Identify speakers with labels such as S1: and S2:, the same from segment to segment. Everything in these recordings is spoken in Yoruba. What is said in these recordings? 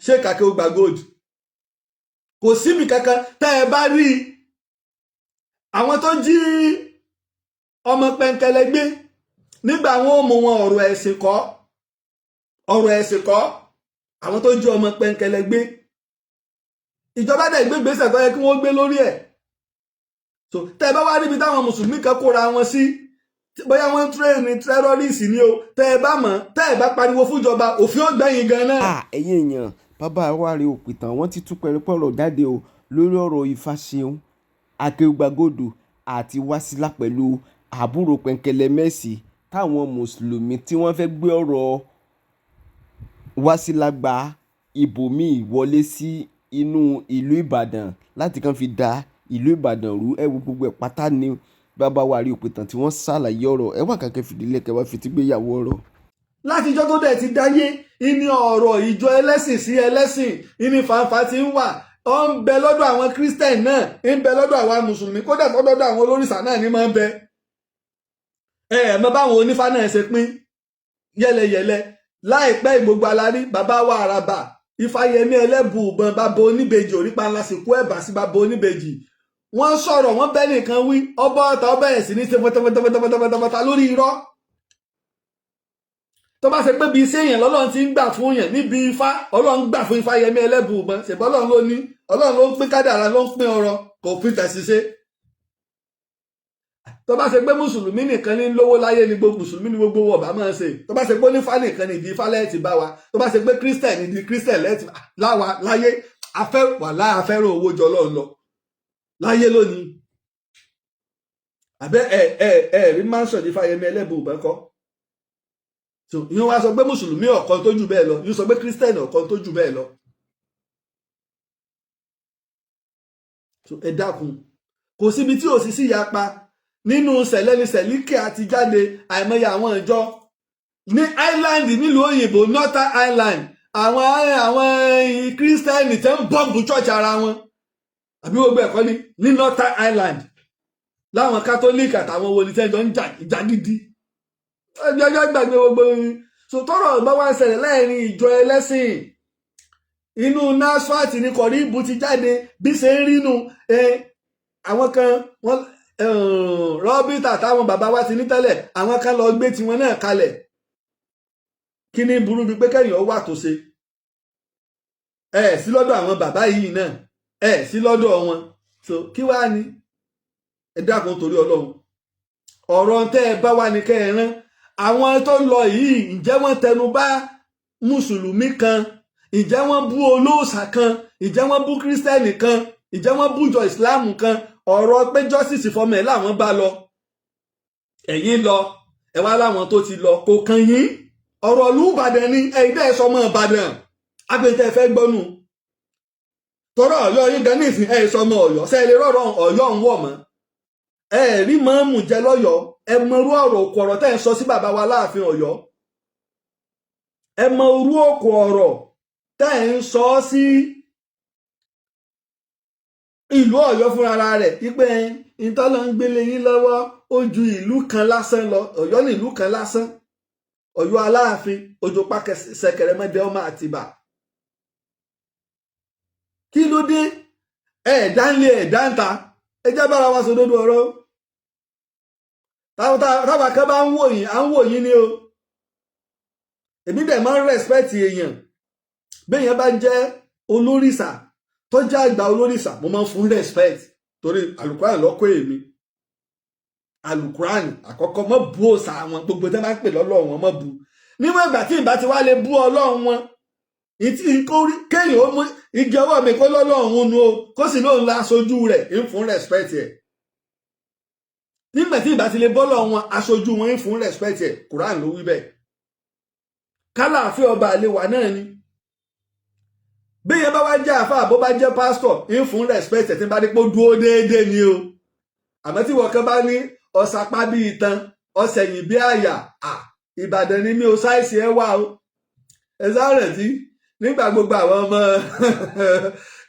S1: Sheikh Akeugba Gold. Kò síbi kankan tẹ́ ẹ bá rí àwọn tó jí ọmọ Pẹ̀nkẹ́lẹ́ gbé nígbà wọn ò mú wọn, ọ̀rọ̀ ẹ̀sìn kọ́, ọ̀rọ̀ ẹ̀sìn kọ́. Àwọn tó jí ọmọ Pẹ̀nkẹ́lẹ́ gbé, ìjọba dẹ̀ gbé gbèsè tó yẹ kí wọ́n gbé lórí ẹ̀. So tẹ́ ẹ bá wá níbi táwọn mùsùlùmí kan kóra wọn sí, bóyá wọ́n ń train terrorist ni o, tẹ́ ẹ bá mọ̀, tẹ́ ẹ bá pariwo fúnjọba, òfin ó gbẹ̀yìn gan náà.
S2: Ẹ̀yin èèyàn, bàbá wa rèé òpìtàn, wọ́n ti tú pẹ̀rẹ̀pẹ̀rọ̀ jáde o lórí ọ̀rọ̀ Ifáṣeun Akeugbagold àti Wasila pẹ̀lú àbúrò Pẹ̀nkẹ́lẹ́mẹ́sì, táwọn mùsùlùmí tí wọ́n fẹ́ gbé ọ̀rọ̀ Wasila gba ibòmíì wọlé sí inú ìlú Ìbàdàn láti kàn fi da ìlú Ìbàdàn rú. Ẹ wo gbogbo ẹ̀ pátá ni bàbá wa rí òpìtàn tí wọ́n ṣàlàyé ọ̀rọ̀. Ẹ wà kàkẹ́ fìdílé kẹwàá fi tí gbéyàwó ọ̀rọ̀.
S1: Látijọ́ tó dẹ̀ ti dáyé, ìní ọ̀rọ̀ ìjọ ẹlẹ́sìn sí ẹlẹ́sìn, ìní fàǹfà ti ń wà. Ó ń bẹ lọ́dọ̀ àwọn Christian náà, ń bẹ lọ́dọ̀ àwọn mùsùlùmí, kódà lọ́dọ̀ àwọn olórìṣà náà ní máa ń bẹ. Ẹ ẹ mọ báwọn onífá náà ṣe pín yẹlẹyẹlẹ láìpẹ́. Gbogbo alárí bàbá wa Àràbà Ifáyẹmí Ẹlẹ́bùúbọn, bàbá oníbejì, òrípa ńlá sì kú ẹ̀bà sí bàbá oníbejì. Wọ́n sọ̀rọ̀, wọ́n bẹ́ nìkan wí, ọba ọ̀tá ọbẹ̀ ẹ̀ sì ní ṣe fọ́tọ́fọ́tọ́fọ́tọ́fọ́tọ́ lórí irọ́. Tó bá ṣe pé bí iṣẹ́ èèyàn lọ́lọ́run ti ń gbà fún yàn níbi Ifá, Ọlọ́run gbà fún Ifáyẹmí Ẹlẹ́bùúbọn. Ṣèbọ́ Ọlọ́run ló ní, Ọlọ́run ló ń pín kádàrá, ló ń pín ọrọ̀, kò fi tẹ̀sí ṣe. Tó bá ṣe pé mùsùlùmí nìkan ní lówó láyé ni, gbogbo mùsùlùmí ní gbogbo ọba máa ń ṣe. Tó bá ṣe pé onífá nìkan ní ìdí ifá lẹ́ẹ̀tì bá wa. Tó bá ṣe pé Christian ní ìdí Christian lẹ́ẹ̀tì láwa láyé. Afẹ́ wà láà afẹ́ràn owó jọ Ọlọ́run lọ láyé lónìí. Àbẹ́ ẹ ẹ ẹ rí mansion ní Fáyẹmí Ẹlẹ́bùúbọn kọ́. So ìyẹn wá sọ pé mùsùlùmí ọ̀kan tó jù bẹ́ẹ̀ lọ, yóò sọ pé Christian ọ̀kan tó jù bẹ́ẹ̀ lọ. So ẹ dákun, kò síbi tí ò sí sí yapa nínú sẹ̀lẹ̀ ní sẹ̀líkì àti jáde. Àìmọye àwọn ìjọ ní Ireland, nílùú òyìnbó, Northern Ireland, àwọn Christian tẹ́ ń bọ́ǹbù church ara wọn, àbí gbogbo ẹ̀kọ́ ni ní Northern Ireland, láwọn Catholic àtàwọn wo ni tẹ́jọ́ ń jà ìjà gidi. Ẹjọ́ gbàgbé gbogbo so tọrọ bá wá ń ṣẹlẹ̀ láàrin ìjọ ẹlẹ́sìn, inú NASFAT ní kọ̀ríbù ti jáde bí ṣe ń rínú. Àwọn kan wọ́n rọ́bìtà táwọn bàbá wa ti ní tẹ́lẹ̀, àwọn kan lọ gbé tiwọn náà kalẹ̀. Kí ní burú bíi pé kẹ́yìn ọ wà tó ṣe ẹ sí lọ́dọ̀ àwọn bàbá yìí náà, ẹ sí lọ́dọ̀ wọn. So kí wàá ní? Ẹ dákun, torí Ọlọ́run, ọ̀rọ̀ tẹ́ ẹ bá wà ní kẹ́ ẹ rán àwọn tó lọ yìí. Ǹjẹ́ wọ́n tẹnu bá mùsùlùmí kan? Ǹjẹ́ wọ́n bú olóòṣà kan? Ǹjẹ́ wọ́n bú Christian kan? Ǹjẹ́ wọ́n bú ìjọ ìsìláàmù kan? Ọ̀rọ̀ pé justice fọmọ ẹ̀ làwọn bá lọ. Ẹ̀yin lọ, ẹ wá láwọn tó ti lọ kò kàn yín. Ọ̀rọ̀ ìlú Ìbàdàn ni. Ẹ̀yin dẹ́ sọmọ Ìbàdàn agbẹ̀tẹ̀ fẹ́ gbọ́nù tọrọ Ọ̀yọ́ yín gan nísìn. Ẹ̀ sọmọ Ọ̀yọ́ ṣe lè rọrọ Ọ̀yọ́ ń wọ̀ mọ́? Ẹ rí mọ́ọ̀mù jẹ lọ́yọ̀ọ́. Ẹ mọrú ọ̀rọ̀ òkú ọ̀rọ̀ tẹ́ ẹ sọ sí bàbá wa láàfin Ọ̀yọ́. Ẹ mọ orú òkú ọ̀rọ̀ tẹ́ ẹ ń sọ sí ìlú Ọ̀yọ́ fúnra rẹ̀ wípé ìtọ́lọ́ ń gbélé yín lọ́wọ́, ó ju ìlú kan lásán lọ. Ọ̀yọ́ ní ìlú kan lásán? Ọ̀yọ́ Aláàfin Òjòpá Ṣẹ̀kẹ̀rẹ̀mọdé ọmọ Àtìbà, kí ló dé? Ẹ̀ẹ́dá ń lé ẹ̀dá ń ta. Ẹ jẹ́ bára wa sòdodo ọ̀rọ̀. Táwa kan bá ń wò yín, à ń wò yín ni o. Èmi dẹ̀ máa ń respect èèyàn. Béèyàn bá jẹ́ olórìṣà, tó jẹ́ àgbà olórìṣà, mo máa ń fún respect, torí Alukuran lọ́kọ́ èmi. Alukuran àkọ́kọ́, mọ́ bú òòṣà wọn. Gbogbo tẹ́ bá ń pè lọ́lọ́run wọn, mọ́ bú. Níwọ̀n ìgbà tí ìbá ti wá lè bú Ọlọ́run wọn, kéèyàn ó mú igi ọwọ́ mi kó lọ́lọ́run nu o, kó sì lóun la aṣojú rẹ̀, ń fún respect ẹ̀. Nígbà tí ìbá ti lè bọ́lọ̀ wọn, aṣojú wọn, ń fún respect ẹ̀. Quran ló wí bẹ́ẹ̀. Kálàáfíà ọba àlewà náà ni. Béèyàn bá wá jẹ́ àfáà, bó bá jẹ́ pásítọ̀, ń fún respect ẹ̀ tí ń bá ní pé ó dúró déédéé ni o. Àmọ́ tí wọ́n kan bá ní ọ̀sàpá bí itan, ọ̀sẹ̀yìn bí àyà, à Ìbàdàn ni mi ò ṣàìsí ẹ wá o. Ẹ sáré tí nígbà gbogbo àwọn ọmọ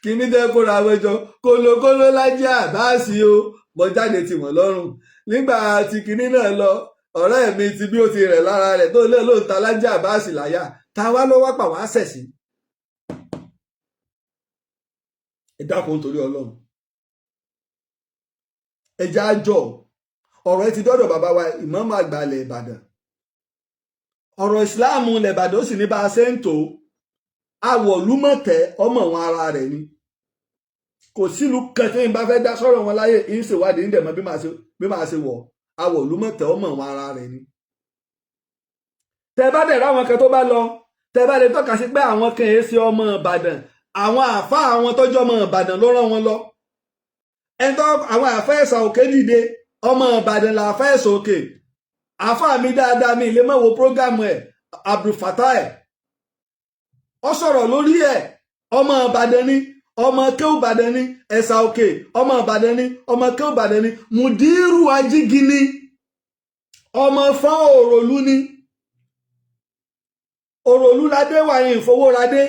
S1: kìíní tẹ́ kóra wọn jọ, kólókóló lájẹ́ àbáàsì o, mo jáde tì wọ́n lọ́rùn. Nígbà tí kinní náà lọ, ọ̀rẹ́ mi ti bí ó ti rẹ̀ lára rẹ̀ tó lé lóun ta lájẹ́ àbáàsì láyà, ta wá ló wá pà wá sẹ̀ sí. Ẹ dákun nítorí Ọlọ́run, ẹ jẹ́ àjọ ọ̀rọ̀ ẹ ti dọ́dọ̀ bàbá wa ìmáàmù àgbà ilẹ̀ Ìbàdàn. Ọ̀rọ̀ ìsìláàmù ilẹ̀ Ìbàdàn ó sì ní bá a ṣe ń tò. Awọ̀lúmọ̀tẹ́ ọmọ wọn ara rẹ̀ ni. Kò sílùú kan tí n bá fẹ́ dá sọ̀rọ̀ wọn láyé ń ṣèwádìí ń dẹ̀mọ́ bí màá ṣe wọ̀. Awọ̀lúmọ̀tẹ́ ọmọ wọn ara rẹ̀ ni. Tẹ bá dẹ̀ ráwọn kan tó bá lọ, tẹ bá lè tọ́ka sí pé àwọn kan èé ṣe ọmọ Ìbàdàn, àwọn àáfàá àwọn tọ́jú ọmọ Ìbàdàn ló rán wọn lọ. Ẹni tó àwọn àáfàá Ẹ̀sà Òkè dìde, ọmọ Ìbàdàn làáfàá Ẹ̀sà Òkè. Àáfàá mi dáadáa, mi lè má wo program ẹ̀, Abdulfatai, ó sọ̀rọ̀ lórí ẹ̀. Ọmọ Ìbàdàn ni, ọmọ kéwù Ìbàdàn ni. Ẹ̀sà Òkè, ọmọ Ìbàdàn ni, ọmọ kéwù Ìbàdàn ni. Mùdírù Ajígini, ọmọ fọ́n Òròlú ni. Òròlú ládé wà ní ìfowóradé,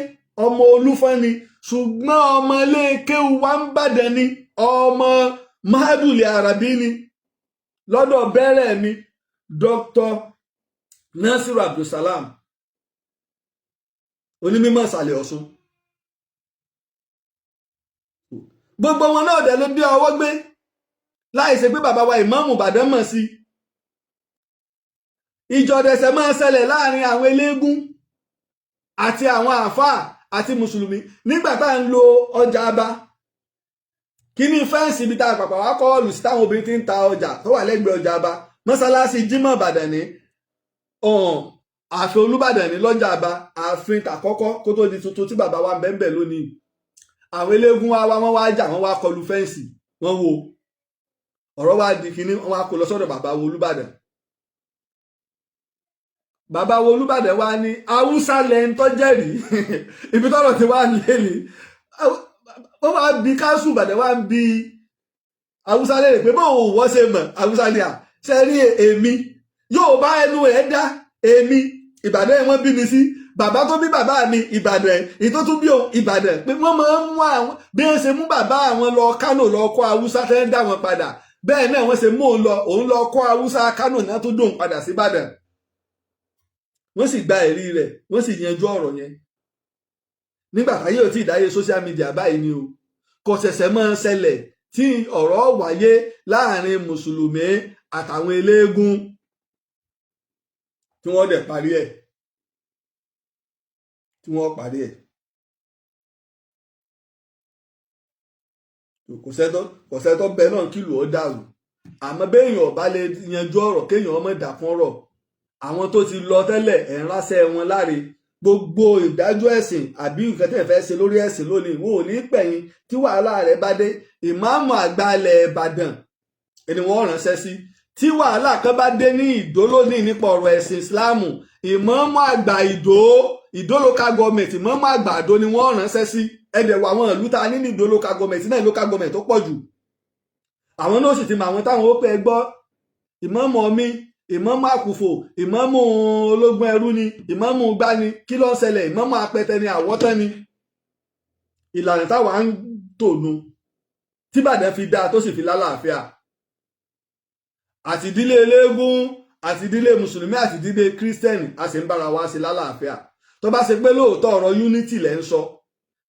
S1: ọmọ Olúfọ́n ni, ṣùgbọ́n ọmọ ilé kéwù wa ń bàdàn ni, ọmọ Mahaduli Arabi ni. Lọ́dọ̀ bẹ́rẹ̀ mi, Dr. Nasiru Abdulsalam, onímọ̀ ìsàlẹ̀ Ọ̀ṣun, gbogbo wọn náà dẹ̀ ló dé ọwọ́ gbé láì ṣe pé bàbá wa ìmáàmù Ìbàdàn mọ̀ sí. Ìjọdẹ̀sẹ̀ máa ń ṣẹlẹ̀ láàrin àwọn eléégún àti àwọn àáfàá àti mùsùlùmí nígbà tá à ń lo ọjà aba. Kíní fẹ́ǹsì ibi tá a pàpà wá kọ́ ọ̀lù sí táwọn obìnrin ti ń ta ọjà tó wà lẹ́gbẹ̀ẹ́ ọjà aba, mọ́sálásí Jímọ̀ Ìbàdàn ní ààfin Olúbàdàn ní lọ́jà aba, ààfin tàkọ́kọ́ kó tó di tuntun tí bàbá wa ń bẹ́ẹ̀ bẹ́ẹ̀ lónìí. Àwọn eléégún wá wá, wọ́n wá jà, wọ́n wá kọlu fẹ́ǹsì, wọ́n wo ọ̀rọ̀ wá di kíní, wọ́n wá kó lọ sọ́dọ̀ bàbá wo Olúbàdàn. Bàbá wo Olúbàdàn wá ní Haúsá lẹ́ń tó jẹ́rìí. Ibi tọ́rọ̀ ti wá lé ní, wọ́n wá bi káńsù Ìbàdàn, wá ń bi Haúsá lérè pé bóun wọ́n ṣe mọ̀. Haúsá ni à ṣe rí, èmi yóò bá ẹnu ẹ̀ dá. Èmi Ìbàdàn ẹ̀ wọ́n bí mi sí, bàbá tó bí bàbá mi Ìbàdàn, èyí tó tún bí òun Ìbàdàn, pé wọ́n máa ń mú àwọn bí wọ́n ṣe mú bàbá àwọn lọ Kánò lọ kọ́ Haúsá tẹ́ ń dá wọn padà, bẹ́ẹ̀ náà wọ́n ṣe mú òun lọ, òun lọ kọ́ Haúsá Kánò náà tó dóun padà sí Ìbàdàn. Wọ́n sì gba ẹ̀rí rẹ̀, wọ́n sì yanjú ọ̀rọ̀ yẹn nígbà táyé ò tí ì dáyé social media báyìí ni o. Kò ṣẹ̀ṣẹ̀ máa ń ṣẹlẹ̀ tí ọ̀rọ̀ wáyé láàrin mùsùlùmí àtàwọn eléégún tí wọ́n dẹ̀ parí ẹ̀, tí wọ́n parí ẹ̀. Kò sẹ́tọ́ bẹ́ẹ̀ náà kìlù ó dàrú, àmọ́ béèyàn ọba lè yanjú ọ̀rọ̀, kéèyàn ọmọ dàkún ọ̀rọ̀. Àwọn tó ti lọ tẹ́lẹ̀, ẹ̀ ń ránṣẹ́ wọn láre. Gbogbo ìdájọ́ ẹ̀sìn àbí nǹkan tẹ̀ fẹ́ ṣe lórí ẹ̀sìn lónìí, wọn ò ní pẹ̀yìn. Tí wàhálà rẹ̀ bá dé, ìmáàmù àgbà ilẹ̀ Ìbàdàn ni wọ́n ránṣẹ́ sí. Tí wàhálà kan bá dé ní Ìdó lónìí nípa ọ̀rọ̀ ẹ̀sìn Ìsìláàmù, ìmáàmù àgbà Ìdó, Ìdó local government, ìmáàmù àgbà Ìdó ni wọ́n ránṣẹ́ sí. Ẹ̀dẹ̀ wọ àwọn ìlú ta ní ní Ìdó local government náà, local government tó pọ̀ jù, àwọn náà sì ti mọ àwọn táwọn ó pẹ́ gbọ́. Ìmáàmù ọmí, ìmáàmù àkùfò, ìmáàmù ológun ẹrú ni, ìmáàmù gbani, kí ló ń ṣẹlẹ̀, ìmáàmù apẹtẹ ni, àwọ̀tán ni. Ìlànà táwa ń tònu tíbàdàn fi dáa tó sì fi lálàáfíà, àti ìdílé eléégún, àti ìdílé mùsùlùmí, àti ìdílé kírísítẹ́nì, a sì ń bára wa ṣe lálàáfíà. Tó bá ṣe pé lóòótọ́ ọ̀rọ̀ unity lẹ́ ń sọ,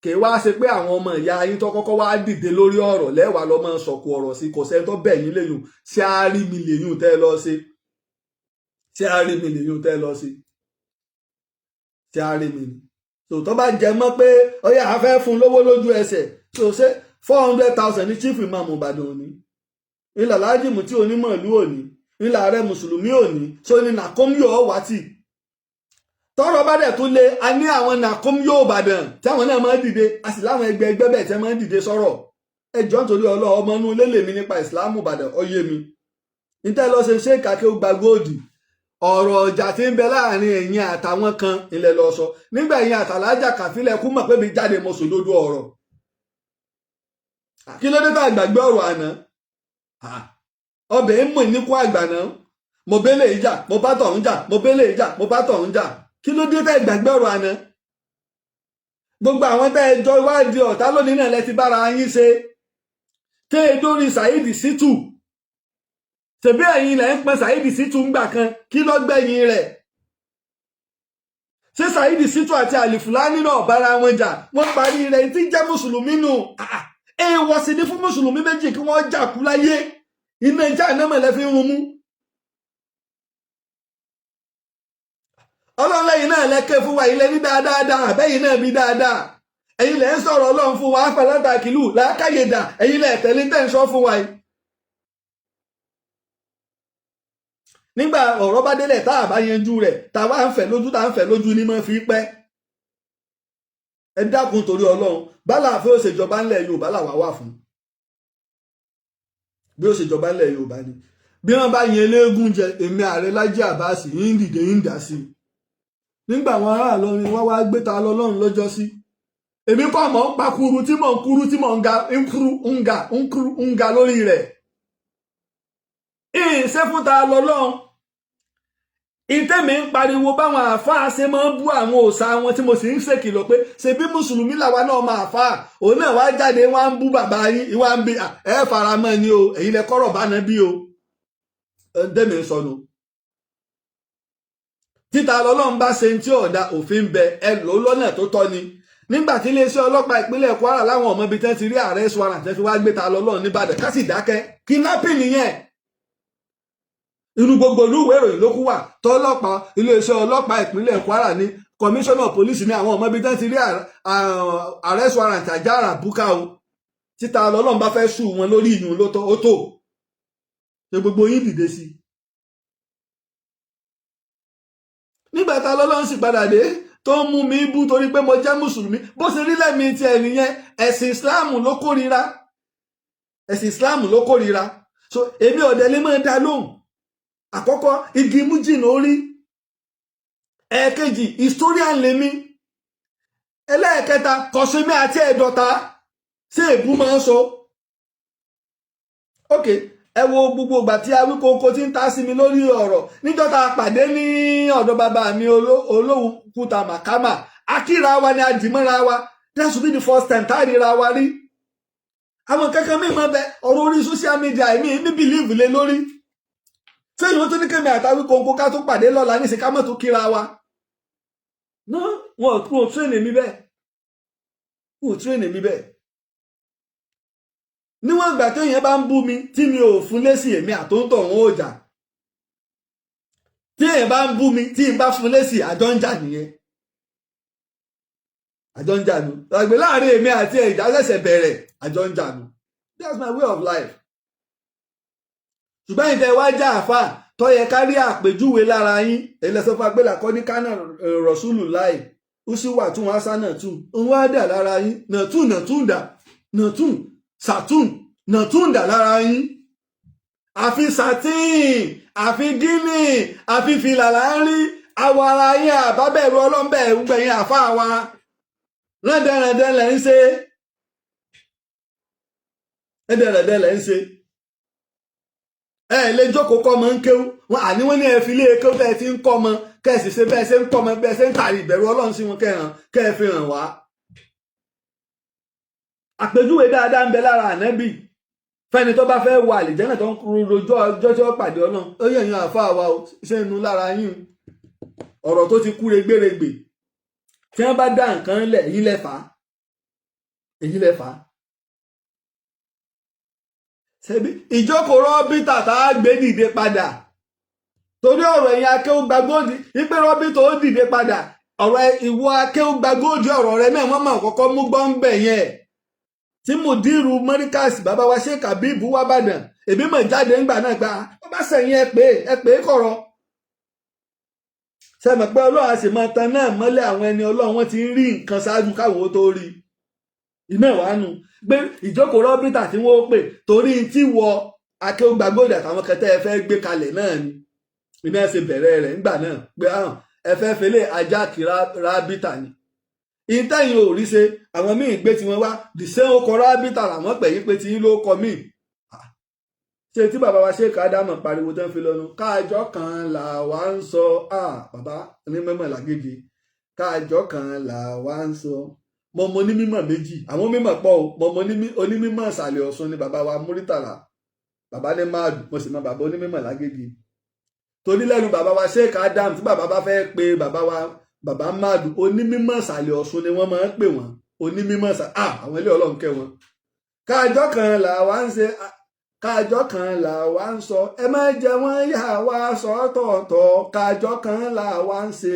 S1: kì í wá ṣe pé àwọn ọmọ ìyá yín tó kọ́kọ́ wá dìde lórí ọ̀rọ̀ lẹ́wàá lọ́ máa sọ̀kò ọ̀rọ̀ sí. Kò sẹ́ni tó bẹ̀ yín léyùn. Ṣé á rí mi lèyùn tẹ́ ẹ lọ sí? Ṣé á rí mi lèyùn tẹ́ ẹ lọ sí? Ṣé á rí mi ni? Tòótọ́ bá jẹ mọ́ pé ọyá a fẹ́ fún lówó lójú ẹsẹ̀ tó ṣe 400,000 ní chief imam Ìbàdàn òní, ńlá lájìmù tí onímọ̀ ìlú òní, ńlá ààrẹ mùsùlùmí òní, so ní nàkómíò wá tì. Tọ́rọ̀ bá dẹ̀ tún lé, a ní àwọn nàkómíò Ìbàdàn tí àwọn náà máa ń dìde, a sì láwọn ẹgbẹ́ ẹgbẹ́ bẹ́ẹ̀ tí wọ́n máa ń dìde sọ̀rọ̀. Ẹjọ́ nítorí Ọlọ́run, ọmọ inú ilé lèmi nípa ìsìlámù Ìbàdàn ọyé mi níta lọ ṣe ṣé kàkẹ́ ó gba góòdì. Ọ̀rọ̀ ọjà tí ń bẹ láàrin ẹ̀yin àtàwọn kan ilẹ̀ lọ sọ nígbà ẹ̀yin àtàlájà kàfílẹ̀ kú mọ̀ pé mi jáde mo sòdodo ọ̀rọ̀. Kí ló dé tá àgbàgbé ọ̀rọ̀ àná? Ọbẹ̀ ń mọ̀ níkú àgbà náà. Mo bẹ́lẹ̀ ìjà, mo bá tọ̀hún jà, mo bẹ́lẹ̀ ìjà, mo bá tọ̀hún jà. Kí ló dé tá ìgbàgbé ọ̀rọ̀ àná? Gbogbo àwọn tẹ́ ẹ jọ wádìí ọ̀tá lónìí náà lẹ ti bára yín ṣe tẹ́ ẹ dórí Saheed Shittu. Ṣèbí ẹ̀yin lẹ́ ń pọn Saheed Shittu ńgbà kan, kí ló gbẹ̀yìn rẹ̀? Ṣé Saheed Shittu àti Àlìfùlání náà bára wọn jà, wọ́n parí rẹ̀? Tí ń jẹ́ mùsùlùmí nù. Èèwọ̀ sì ni fún mùsùlùmí méjì kí wọ́n jà kú láyé. Iná ìjà iná mọ̀lẹ́ fi ń run mú. Ọlọ́run lẹ́yìn náà lẹ́kẹ́ fún wa, ilẹ̀ ní dáadáa, àbẹ́yìn náà bí dáadáa. Ẹ̀yin lẹ́ ń sọ̀rọ̀ Ọlọ́run fún wa, afẹ́lẹ́ta kìlú làákàyèdà, ẹ̀yin lẹ́ tẹ̀lé tẹ̀ ń sọ fún wa yìí. Nígbà ọ̀rọ̀ bá délẹ̀ tá a bá yanjú rẹ̀, tá a wá ń fẹ̀ lójú, tá a ń fẹ̀ lójú ní mọ́ fi pẹ́. Ẹ dákun torí Ọlọ́run, bálàáfẹ́ ó ṣèjọba ńlẹ̀ Yorùbá làwa wà fún. Bí ó ṣèjọba ńlẹ̀ Yorùbá ni. Bí wọ́n bá yan eléégún jẹ, èmi ààrẹ Lájí Àbáàsì ń dìde ń dà sí i. Nígbà àwọn ará Ìlọrin wá wá gbé ta lọ́lọ́run lọ́jọ́ sí. Èmi kọ́ mọ̀ ń pa kuru tí mò ń kuru tí mò ń ga ń kuru ń ga ń kuru ń ga lórí rẹ̀. Ìṣe fún ta lọ́lọ́run. Ìtẹ́mi ń pariwo báwọn àáfàá ṣe máa ń bú àwọn òòṣà wọn, tí mo sì ń ṣèkìlọ̀ pé ṣe bí mùsùlùmí làwa náà máa fà á, òun náà wá jáde wá ń bú bàbá yín, ìwà ń bi ẹ fara mọ́ ni o, èyí lẹ kọ́rọ̀ bá náà bí o. Ǹtẹ́mi ń sọnù. Títa lọ́lọ́run bá ṣe tí ọ̀dà òfin bẹ, ẹ lò lọ́nà tó tọ́ ni. Nígbà tí iléeṣẹ́ ọlọ́pàá ìpínlẹ̀ Kwara láwọn ọmọ ibi tẹ́ ti rí arrest warrant tẹ́ fi wá gbé ta lọ́lọ́run nìbàdàn, ká sì dákẹ́. Kidnapping nìyẹn. Inú gbogbo olúwèé ìròyìn ló kú wà tọ́lọ́pàá iléeṣẹ́ ọlọ́pàá ìpínlẹ̀ Kwara ní kọmíṣánná pólísì ní àwọn ọmọ ibi tẹ́ ti rí arrest warrant àjàrà búkà o. Títa lọ́lọ́run bá fẹ́ sùn wọn lórí ìyún ló tó ó tó ṣe gbogbo yín dìde sí i. Nígbà tá lọ́lọ́run sì padà dé tó ń mú mi bú torí pé mo jẹ́ mùsùlùmí, bó ṣe rí lẹ́mìí ti ẹ̀ nìyẹn. Ẹ̀sìn Islam ló kórìíra, ẹ̀sìn Islam ló kórìíra. So èmi ọ̀dẹ̀ lè máa dá lóhùn. Àkọ́kọ́, igi mú jìnnà orí. Ẹ̀ẹ̀kejì, historian lèmi. Ẹlẹ́ẹ̀kẹta, kọ̀sìnmi àti ẹ̀dọ̀ta ṣé èbú máa ń sọ. Ok, ẹ wo gbogbo ìgbà tí Awíkóńkó ti ń ta sí mi lórí ọ̀rọ̀ níjọ́ tá a pàdé ní ọ̀dọ̀ bàbá mi Olówùkúta Màkàmà, akíra wa ni àdìmọ́ra wa. That should be the first time tá a ríra wa rí. Àwọn kankan mi máa bẹ ọ̀rọ̀ orí social media, èmi ní believe lé lórí. Ṣé ìwọ́n tó ní kémi àtàwíkóńkó ká tó pàdé lọ́la ní ìsìnká mọ̀ tó kíra wa? No, wọn ò train mi bẹ́ẹ̀, wọn ò train mi bẹ́ẹ̀. Níwọ̀n ìgbà téèyàn bá ń bú mi tí mi ò fún lésì, èmi àtòǹtọ̀ wọn ò jà. Tí èèyàn bá ń bú mi tí n bá fún lésì, àjọ ń jà nìyẹn, àjọ ń jà nù. Àgbẹ̀ láàrin èmi àti ẹ̀, ìjà ṣẹ̀ṣẹ̀ bẹ̀rẹ̀, àjọ ń jà nù. That's my way of life. Ṣùgbọ́n ìtẹ̀ wá já àfà tó yẹ ká rí àpèjúwe lára yín, èyí lẹ́sọ̀ fún agbélà kọ́ ní kánà rọ̀ṣúlù láì ó sì wà tún wọn sá náà tún òun wá dà lára yín, nàtún nàtún dà nàtún sàtún nàtún dà lára yín. Àfi sàtín, àfi gíní, àfi fìlà là ń rí àwọ̀ ara yín. Àbábẹ̀rù ọlọ́mbẹ̀ gbẹ̀yìn àfa wa rẹ́dẹ̀rẹ̀dẹ̀ lẹ̀ ń ṣe, rẹ́dẹ̀rẹ̀dẹ̀ lẹ̀ ń ṣe. Ẹ lè jókòó kọ́ ọmọ ń kéwú wọn, àní wọn ní ẹ fi ilé kéwú tẹ́ ẹ ti ń kọ́ ọmọ, kẹ́ ẹ sì ṣe bẹ́ẹ̀ ṣe ń kọ́ ọmọ, bẹ́ẹ̀ ṣe ń tàrí ìbẹ̀rù Ọlọ́run sí wọn, kẹ́ hàn kẹ́ ẹ fi hàn wá. Àpèjúwe dáadáa ń bẹ lára ànábì fẹ́ni tó bá fẹ́ wọ àlìjẹ́nà tó ń rojọ́ ọjọ́ tí wọ́n pàdé Ọlọ́run. Ó yẹ yan àfa wa o, ṣé inú lára yín ọ̀rọ̀ tó ti kú regbèrègbè tí wọ́n bá dá nǹkan lẹ̀, èyí lẹ fà á, èyí lẹ fà á. Ṣebí ìjókòó rọ́bìtà tá a gbé dìde padà torí ọ̀rọ̀ ẹ̀yin akéwùgbà góòdì wípé rọ́bìtà ó dìde padà, ọ̀rọ̀ ìwọ akéwùgbà góòdì, ọ̀rọ̀ rẹ náà wọ́n máa kọ́kọ́ mú gbọ́ ń bẹ̀ yẹn tí mùdírù mọ́ríkàsì bàbá wa ṣe kàbíbù wá bàdàn, èmi mọ̀ jáde ńgbà náà gba ó bá sẹ̀yìn ẹ pé ẹ pé kọ̀rọ̀ sẹ́mi pé Ọlọ́run a sì máa tan náà mọ́lẹ̀ àwọn ẹni Ọlọ́run, wọ́n ti ń rí nǹkan ṣáájú káwọn ó tó rí iná ìwánu pé ìjókòó rọ́bìtà tí wọ́n pè torí tí wọ akéwògbàgbòdì àtàwọn kẹtẹ́ ẹ fẹ́ gbé kalẹ̀ náà ni iná ṣe bẹ̀rẹ̀ rẹ̀ ńgbà náà pé ẹ fẹ́ fẹlẹ̀ ajá kí rábìtà ni ìtẹ̀yìn ò rí ṣe. Àwọn míì gbé tiwọn wá, the same okọ̀ rábìtà làwọn pè yín pé tí yín ló kọ míì ṣe tí bàbá wa ṣe kádámọ̀ pariwo tán fi lọ́nu káàjọ kan là wá ń sọ. Bàbá onímọ̀ làgègè, káàjọ kan là wá ń sọ. Mo mọ onímọ̀ méjì, àwọn mímọ̀ pọ̀ o. Mo mọ onímọ̀ ìsàlẹ̀ Ọ̀ṣun ni bàbá wa Múrítàlá, bàbá ní máàdù. Mo sì mọ bàbá onímọ̀ lágége torí lẹ́nu bàbá wa Sheikh Adam, tí bàbá bá fẹ́ pe bàbá wa bàbá máàdù, onímọ̀ ìsàlẹ̀ Ọ̀ṣun ni wọ́n máa ń pè wọ́n. Onímọ̀ ìsàlẹ̀, àwọn ilé Ọlọ́run kẹ́ wọn. Káàjọ kan là wá ń ṣe, káàjọ kan là wá ń sọ, ẹ má jẹ́ wọ́n yà wá sọ́tọ̀ọ̀tọ̀. Káàjọ kan là wá ń ṣe.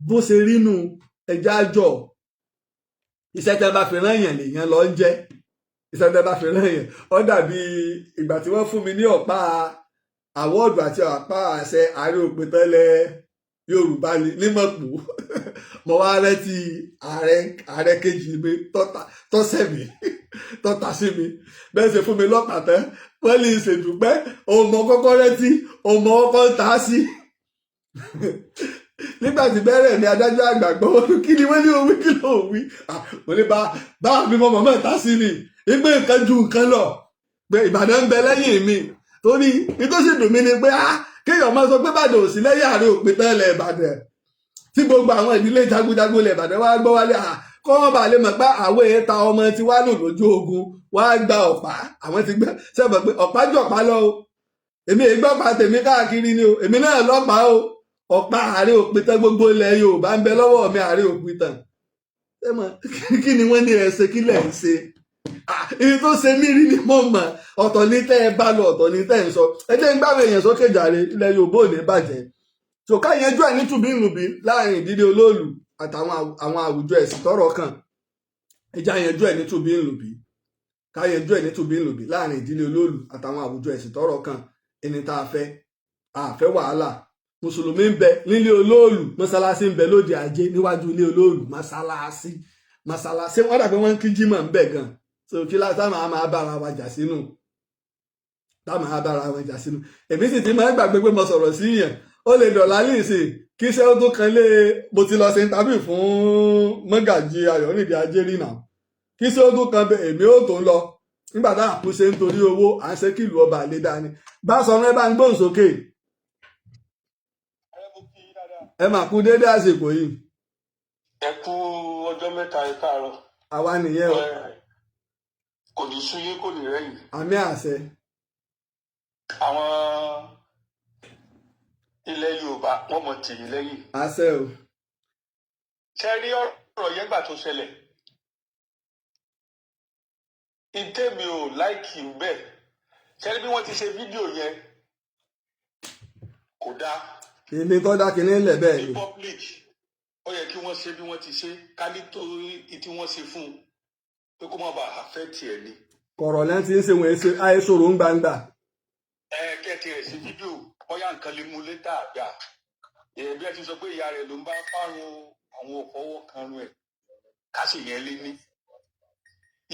S1: Bó ṣe rí nu, ẹjẹ́ àjọ. Iṣẹ́ tẹ́ bá fi rán yàn lèèyàn lọ ń jẹ́. Iṣẹ́ tẹ́ bá fi rán yàn, ó dàbí ìgbà tí wọ́n fún mi ní ọ̀pá award àti ọ̀pá àṣẹ Ààrẹ Òpìtàn Yorùbá ní nímọ̀pù. Mo wá rántí ààrẹ kejì mi tọ́sẹ̀ mi tọ́ta sí mi bẹ́ẹ̀ ṣe fún mi lọ́pàá tán, wọ́n lè ṣèdúpẹ́. Òun mọ kọ́kọ́ rántí, òun mọ kọ́kọ́ ta sí nígbà tí bẹ́rẹ̀ ní adájọ́ àgbà gbọ́, kí ni wọ́n ní owí, kí ló wí? Mo ní bá mi mọ mọ̀mọ́ ta sí ni ìgbé nǹkan ju nǹkan lọ, pé Ìbàdàn ń bẹ lẹ́yìn mi. Torí nítòsí dùn mí ni pé kéèyàn máa sọ pé Ìbàdàn ò sí lẹ́yìn Ààrẹ Òpìtàn ilẹ̀ Ìbàdàn, tí gbogbo àwọn ìdílé jagunjagun ilẹ̀ Ìbàdàn wá gbọ́ wálé, kọ́ wọ́n bá lè mọ̀ pé àwọn èèyàn ta ọmọ tí wàá lò lójú ogun, wá gba ọ̀pá. Àwọn ti gbẹ́ sẹ́bọ̀ pé ọ̀pá jù ọ̀pá lọ o. Èmi ìgbọ́pá tèmi káàkiri ni o. Èmi náà lọ́pàá o. Ọ̀pá Ààrẹ Òpìtàn gbogbo ilẹ̀ Yorùbá ń bẹ lọ́wọ́ mi. Ààrẹ Òpìtàn, kí ni wọ́n ní ẹ ṣe? Kí lẹ̀ ń ṣe? Ibi tó ṣe mí rí ni mo mọ̀. Ọ̀tọ̀ ní tẹ́ ẹ bá lọ, ọ̀tọ̀ ní tẹ́ ẹ ń sọ. Ẹ jẹ́ ń gbàwé èèyàn sókè jàre. Ilẹ̀ Yorùbá ò ní bàjẹ́. So ká yanjú ẹ̀ ní tùbínùbí láàrin ìdílé olóòlù àtàwọn àwọn àwùjọ ẹ̀sìn tọ́rọ̀ kàn. Ẹ jẹ́ yanjú ẹ̀ ní tùbínùbí, ká yanjú ẹ̀ ní tùbínùbí láàrin ìdílé olóòlù àtàwọn àwùjọ ẹ̀sìn tọ́rọ̀ kàn. Ẹni tá a fẹ́, a fẹ́ wàhálà. Mùsùlùmí ń bẹ nílé olóòlù, mọ́sálásí ń bẹ lóde ajé níwájú ilé olóòlù. Mọ́sálásí, mọ́sálásí, wọ́n dàbí wọ́n ń kí jímọ̀ ń bẹ gan. So kí lá táwọn á máa bára wa jà sínú, táwọn á bára wa jà sínú? Èmi sì ti máa ń gbàgbé pé mo sọ̀rọ̀ sí yẹn. Ó lè dọ̀là ní ìsìn kí iṣẹ́ ó tó kan lé. Mo ti lọ ṣe interview fún Mọ́gàjì Ayọ̀rìndé Ajérìnà. Kí iṣẹ́ ó tó kan bẹ, èmi ó tó ń lọ nígbà tá à kú ṣe nítorí owó à ń ṣe kí ìlú ọba lè dání. Bá sọ ẹ bá ń gbóhùn sókè. Ẹ mà kú déédéé àsìkò yìí.
S3: Ẹ kú ọjọ́ mẹ́ta, ẹ káàárọ̀.
S1: Àwa nìyẹn o.
S3: Kò ní sú yín, kò ní rẹ̀yìn.
S1: Àmín, àṣẹ.
S3: Àwọn ilẹ̀ Yorùbá, wọ́n mọ̀ tì yín lẹ́yìn.
S1: Àṣẹ o.
S3: Ṣe rí ọ̀rọ̀ yẹn gbà tó ṣẹlẹ̀, ìtẹ́mi ò like bẹ́ẹ̀. Ṣe rí bí wọ́n ti ṣe fídíò yẹn, kò dáa.
S1: Èmi tó dá kinní lẹ̀ bẹ́ẹ̀
S3: ní
S1: ni.
S3: Public, ó yẹ kí wọ́n ṣe bí wọ́n ti ṣe kálí tó tí wọ́n ṣe fún un pé kó má bàa affect ẹ̀ ni.
S1: Kọ̀rọ̀ lẹ́ń tí ń ṣe wọ́n ṣe àìsòrò ń gbangba.
S3: Ẹ kẹ́tì rẹ̀ sí fídíò, bóyá nǹkan lè mú létà àgbà ẹ̀ bí ẹ ti sọ pé ìyá rẹ̀ ló ń bá fárun, àwọn òfọwọ́ kan rún ẹ̀ ká sì yẹn lé ní.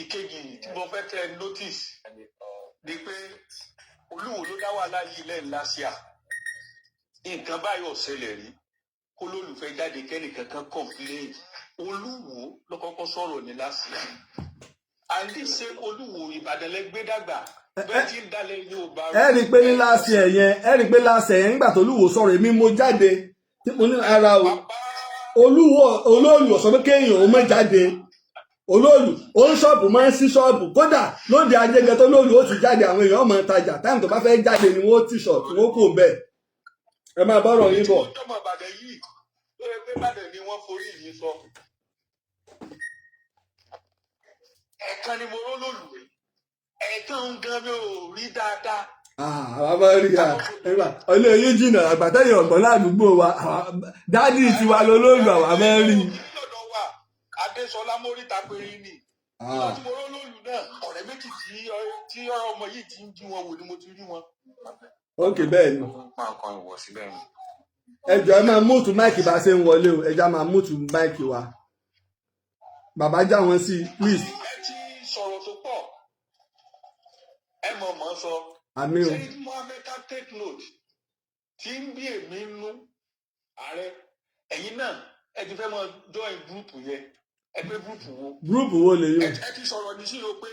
S3: Ìkejì tí mo fẹ́ tẹ notice ni pé Olúwo ló dá wàhálà yìí lẹ́yìn lásìá. Nǹkan báyìí ò ṣẹlẹ̀ rí kó lólùfẹ́ jáde kẹ́nìkan kan complain. Olúwo ló kọ́kọ́ sọ̀rọ̀ ní lásìá. Àǹdí ṣe Olúwo Ìbàdàn lẹ gbé dàgbà bẹ́ẹ̀ tí ń dalẹ̀ Yorùbá.
S1: Ẹ rí i pé ní last ẹ̀ yẹn, ẹ rí i pé last ẹ̀ yẹn, nígbà tó Olúwo sọ̀rọ̀, èmi mo jáde tí mo ní ara o. Olúwo, olóòlù sọ pé kéèyàn ó má jáde. Olóòlù ó ń ṣọ́ọ̀bù, máa ń sí ṣọ́ọ̀bù. Kódà lóde ajégan tó lóòlù ó ti jáde, àwọn èèyàn máa tajà. Time tó bá fẹ́ jáde ni wọ́n ti ṣọ̀ tí wọ́n kò bẹ́ẹ̀. Ẹ máa bọ́rọ̀ yín bọ̀.
S3: Tọmọ Ìbàdàn yìí tó yẹ pé Ìbàdàn ni wọ́n forí yìí sọ. Ẹ̀ẹ̀kan ni mo ró lòlù, ẹ̀ẹ̀kan gan mi ò rí dáadáa.
S1: Àwa máa ń rí à nígbà ilé yín jìnnà, àgbàtẹ́yìn ọ̀gbọ́n ládùúgbò wa. Daddy tiwa lolóòlù, àwa máa ń rí.
S3: Lọ́dọ̀ wa, Adéṣọlá móríta péré ni. Nígbà tí mo ró lòlù náà, ọ̀rẹ́ méjì tí ọmọ yìí ti ń jí wọn wò ni mo ti rí wọn.
S1: Ok, bẹ́ẹ̀ ni.
S4: Máa kan ìwọ̀ síbẹ̀ ni.
S1: Ẹ jọ̀ọ́, ẹ máa mute mic bá a ṣe ń wọlé o. Ẹ já máa mute mic wa. Bàbá, já wọn sí, please.
S3: Ẹ ti sọ̀rọ̀ tó pọ̀, ẹ mọ̀ mọ̀ sọ.
S1: Àmín o.
S3: Ṣé Mohammed ká take note tí ń bí èmi nú ààrẹ, ẹ̀yin náà ẹ ti fẹ́ mọ join group yẹn. Ẹ pé group wo?
S1: Group wo lè yùn?
S3: Ẹ ti sọ̀rọ̀ ní sí o pé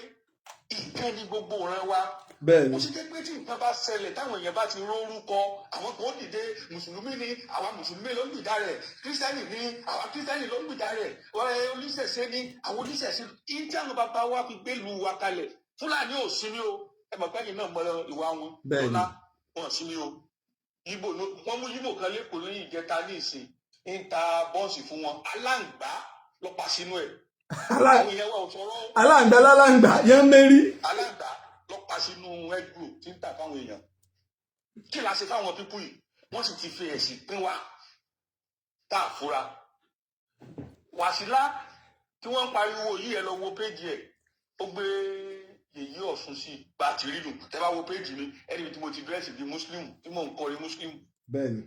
S3: ìkànnì ní gbogbo ìran wa.
S1: Bẹ́ẹ̀ ni.
S3: Ó sì jẹ́ pé tí nǹkan bá ṣẹlẹ̀, táwọn èèyàn bá ti rórúkọ, àwọn kan ó dìde. Mùsùlùmí ni àwa, mùsùlùmí ló ń gbìjà rẹ̀. Kírísítẹ́nì ni àwa, kírísítẹ́nì ló ń gbìjà rẹ̀. Ọ̀rẹ́ oníṣẹ̀ṣe ni àwọn oníṣẹ̀ṣe. Ìdí àwọn bàbá wa fi gbé lu wa kalẹ̀, Fúlàní ò sí ní o. Ẹ mọ̀ pé ẹ̀yin náà mọ ìwà wọn.
S1: Bẹ́ẹ̀ ni.
S3: Lọ́lá wọn sí ní o. Ibo wọ́n mú yíbò kan lẹ́kọ̀ọ́ ní ìjẹta ní ìsìn, ń ta bọ́ọ̀sì fún wọn, aláǹgbá ló pa sínú ẹ̀. Àwọn èèyàn wa ò sọ̀rọ̀ o.
S1: Aláǹgbá lálàǹgbá yẹn mérí.
S3: Aláǹgbá ló pa sínú egg roll tí ń tà fáwọn èèyàn. Kí la ṣe fáwọn people yìí? Wọ́n sì ti fi ẹ̀sìn pín wa tá a fura. Wàsílà tí wọ́n ń pariwo yìí, ẹ lọ wo péjì ẹ̀, ó gbé yèyí Ọ̀ṣun sí i bá a ti rí nù. Tẹ́ bá wo péjì mi, ẹni tí mo ti dress bí Muslim, tí mò ń kọrin Muslim.
S1: Bẹ́ẹ̀ni.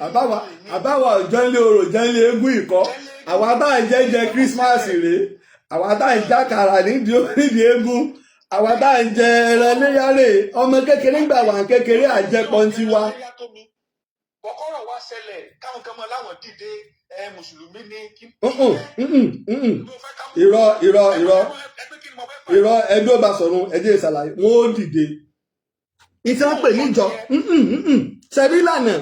S3: Àbáwá.
S1: Àbáwá ọjọ́ ńlé orò jẹ́ ńlé eégún ìkọ́. Àwa tá à ń jẹ́ jẹ Christmas rèé, àwa tá à ń jákàrà nídìí eégún, àwa tá à ń jẹ ẹran léyàrè. Ọmọ kékeré gbà wà kékeré, àjẹpọ̀ ń tiwa.
S3: Kọ́kọ́rọ̀ wá ṣẹlẹ̀ káwọn kan mọ láwọn dìde, ẹ mùsùlùmí ní kí.
S1: Mm-mm, mm-mm, mm-mm. Irọ́, irọ́, irọ́, irọ́. Ẹbí ó bá sọ̀rọ̀, ẹjẹ́ ìsàlàyé wọn ó dìde. Ìtí wọ́n pè níjọ ṣẹ̀rí lànà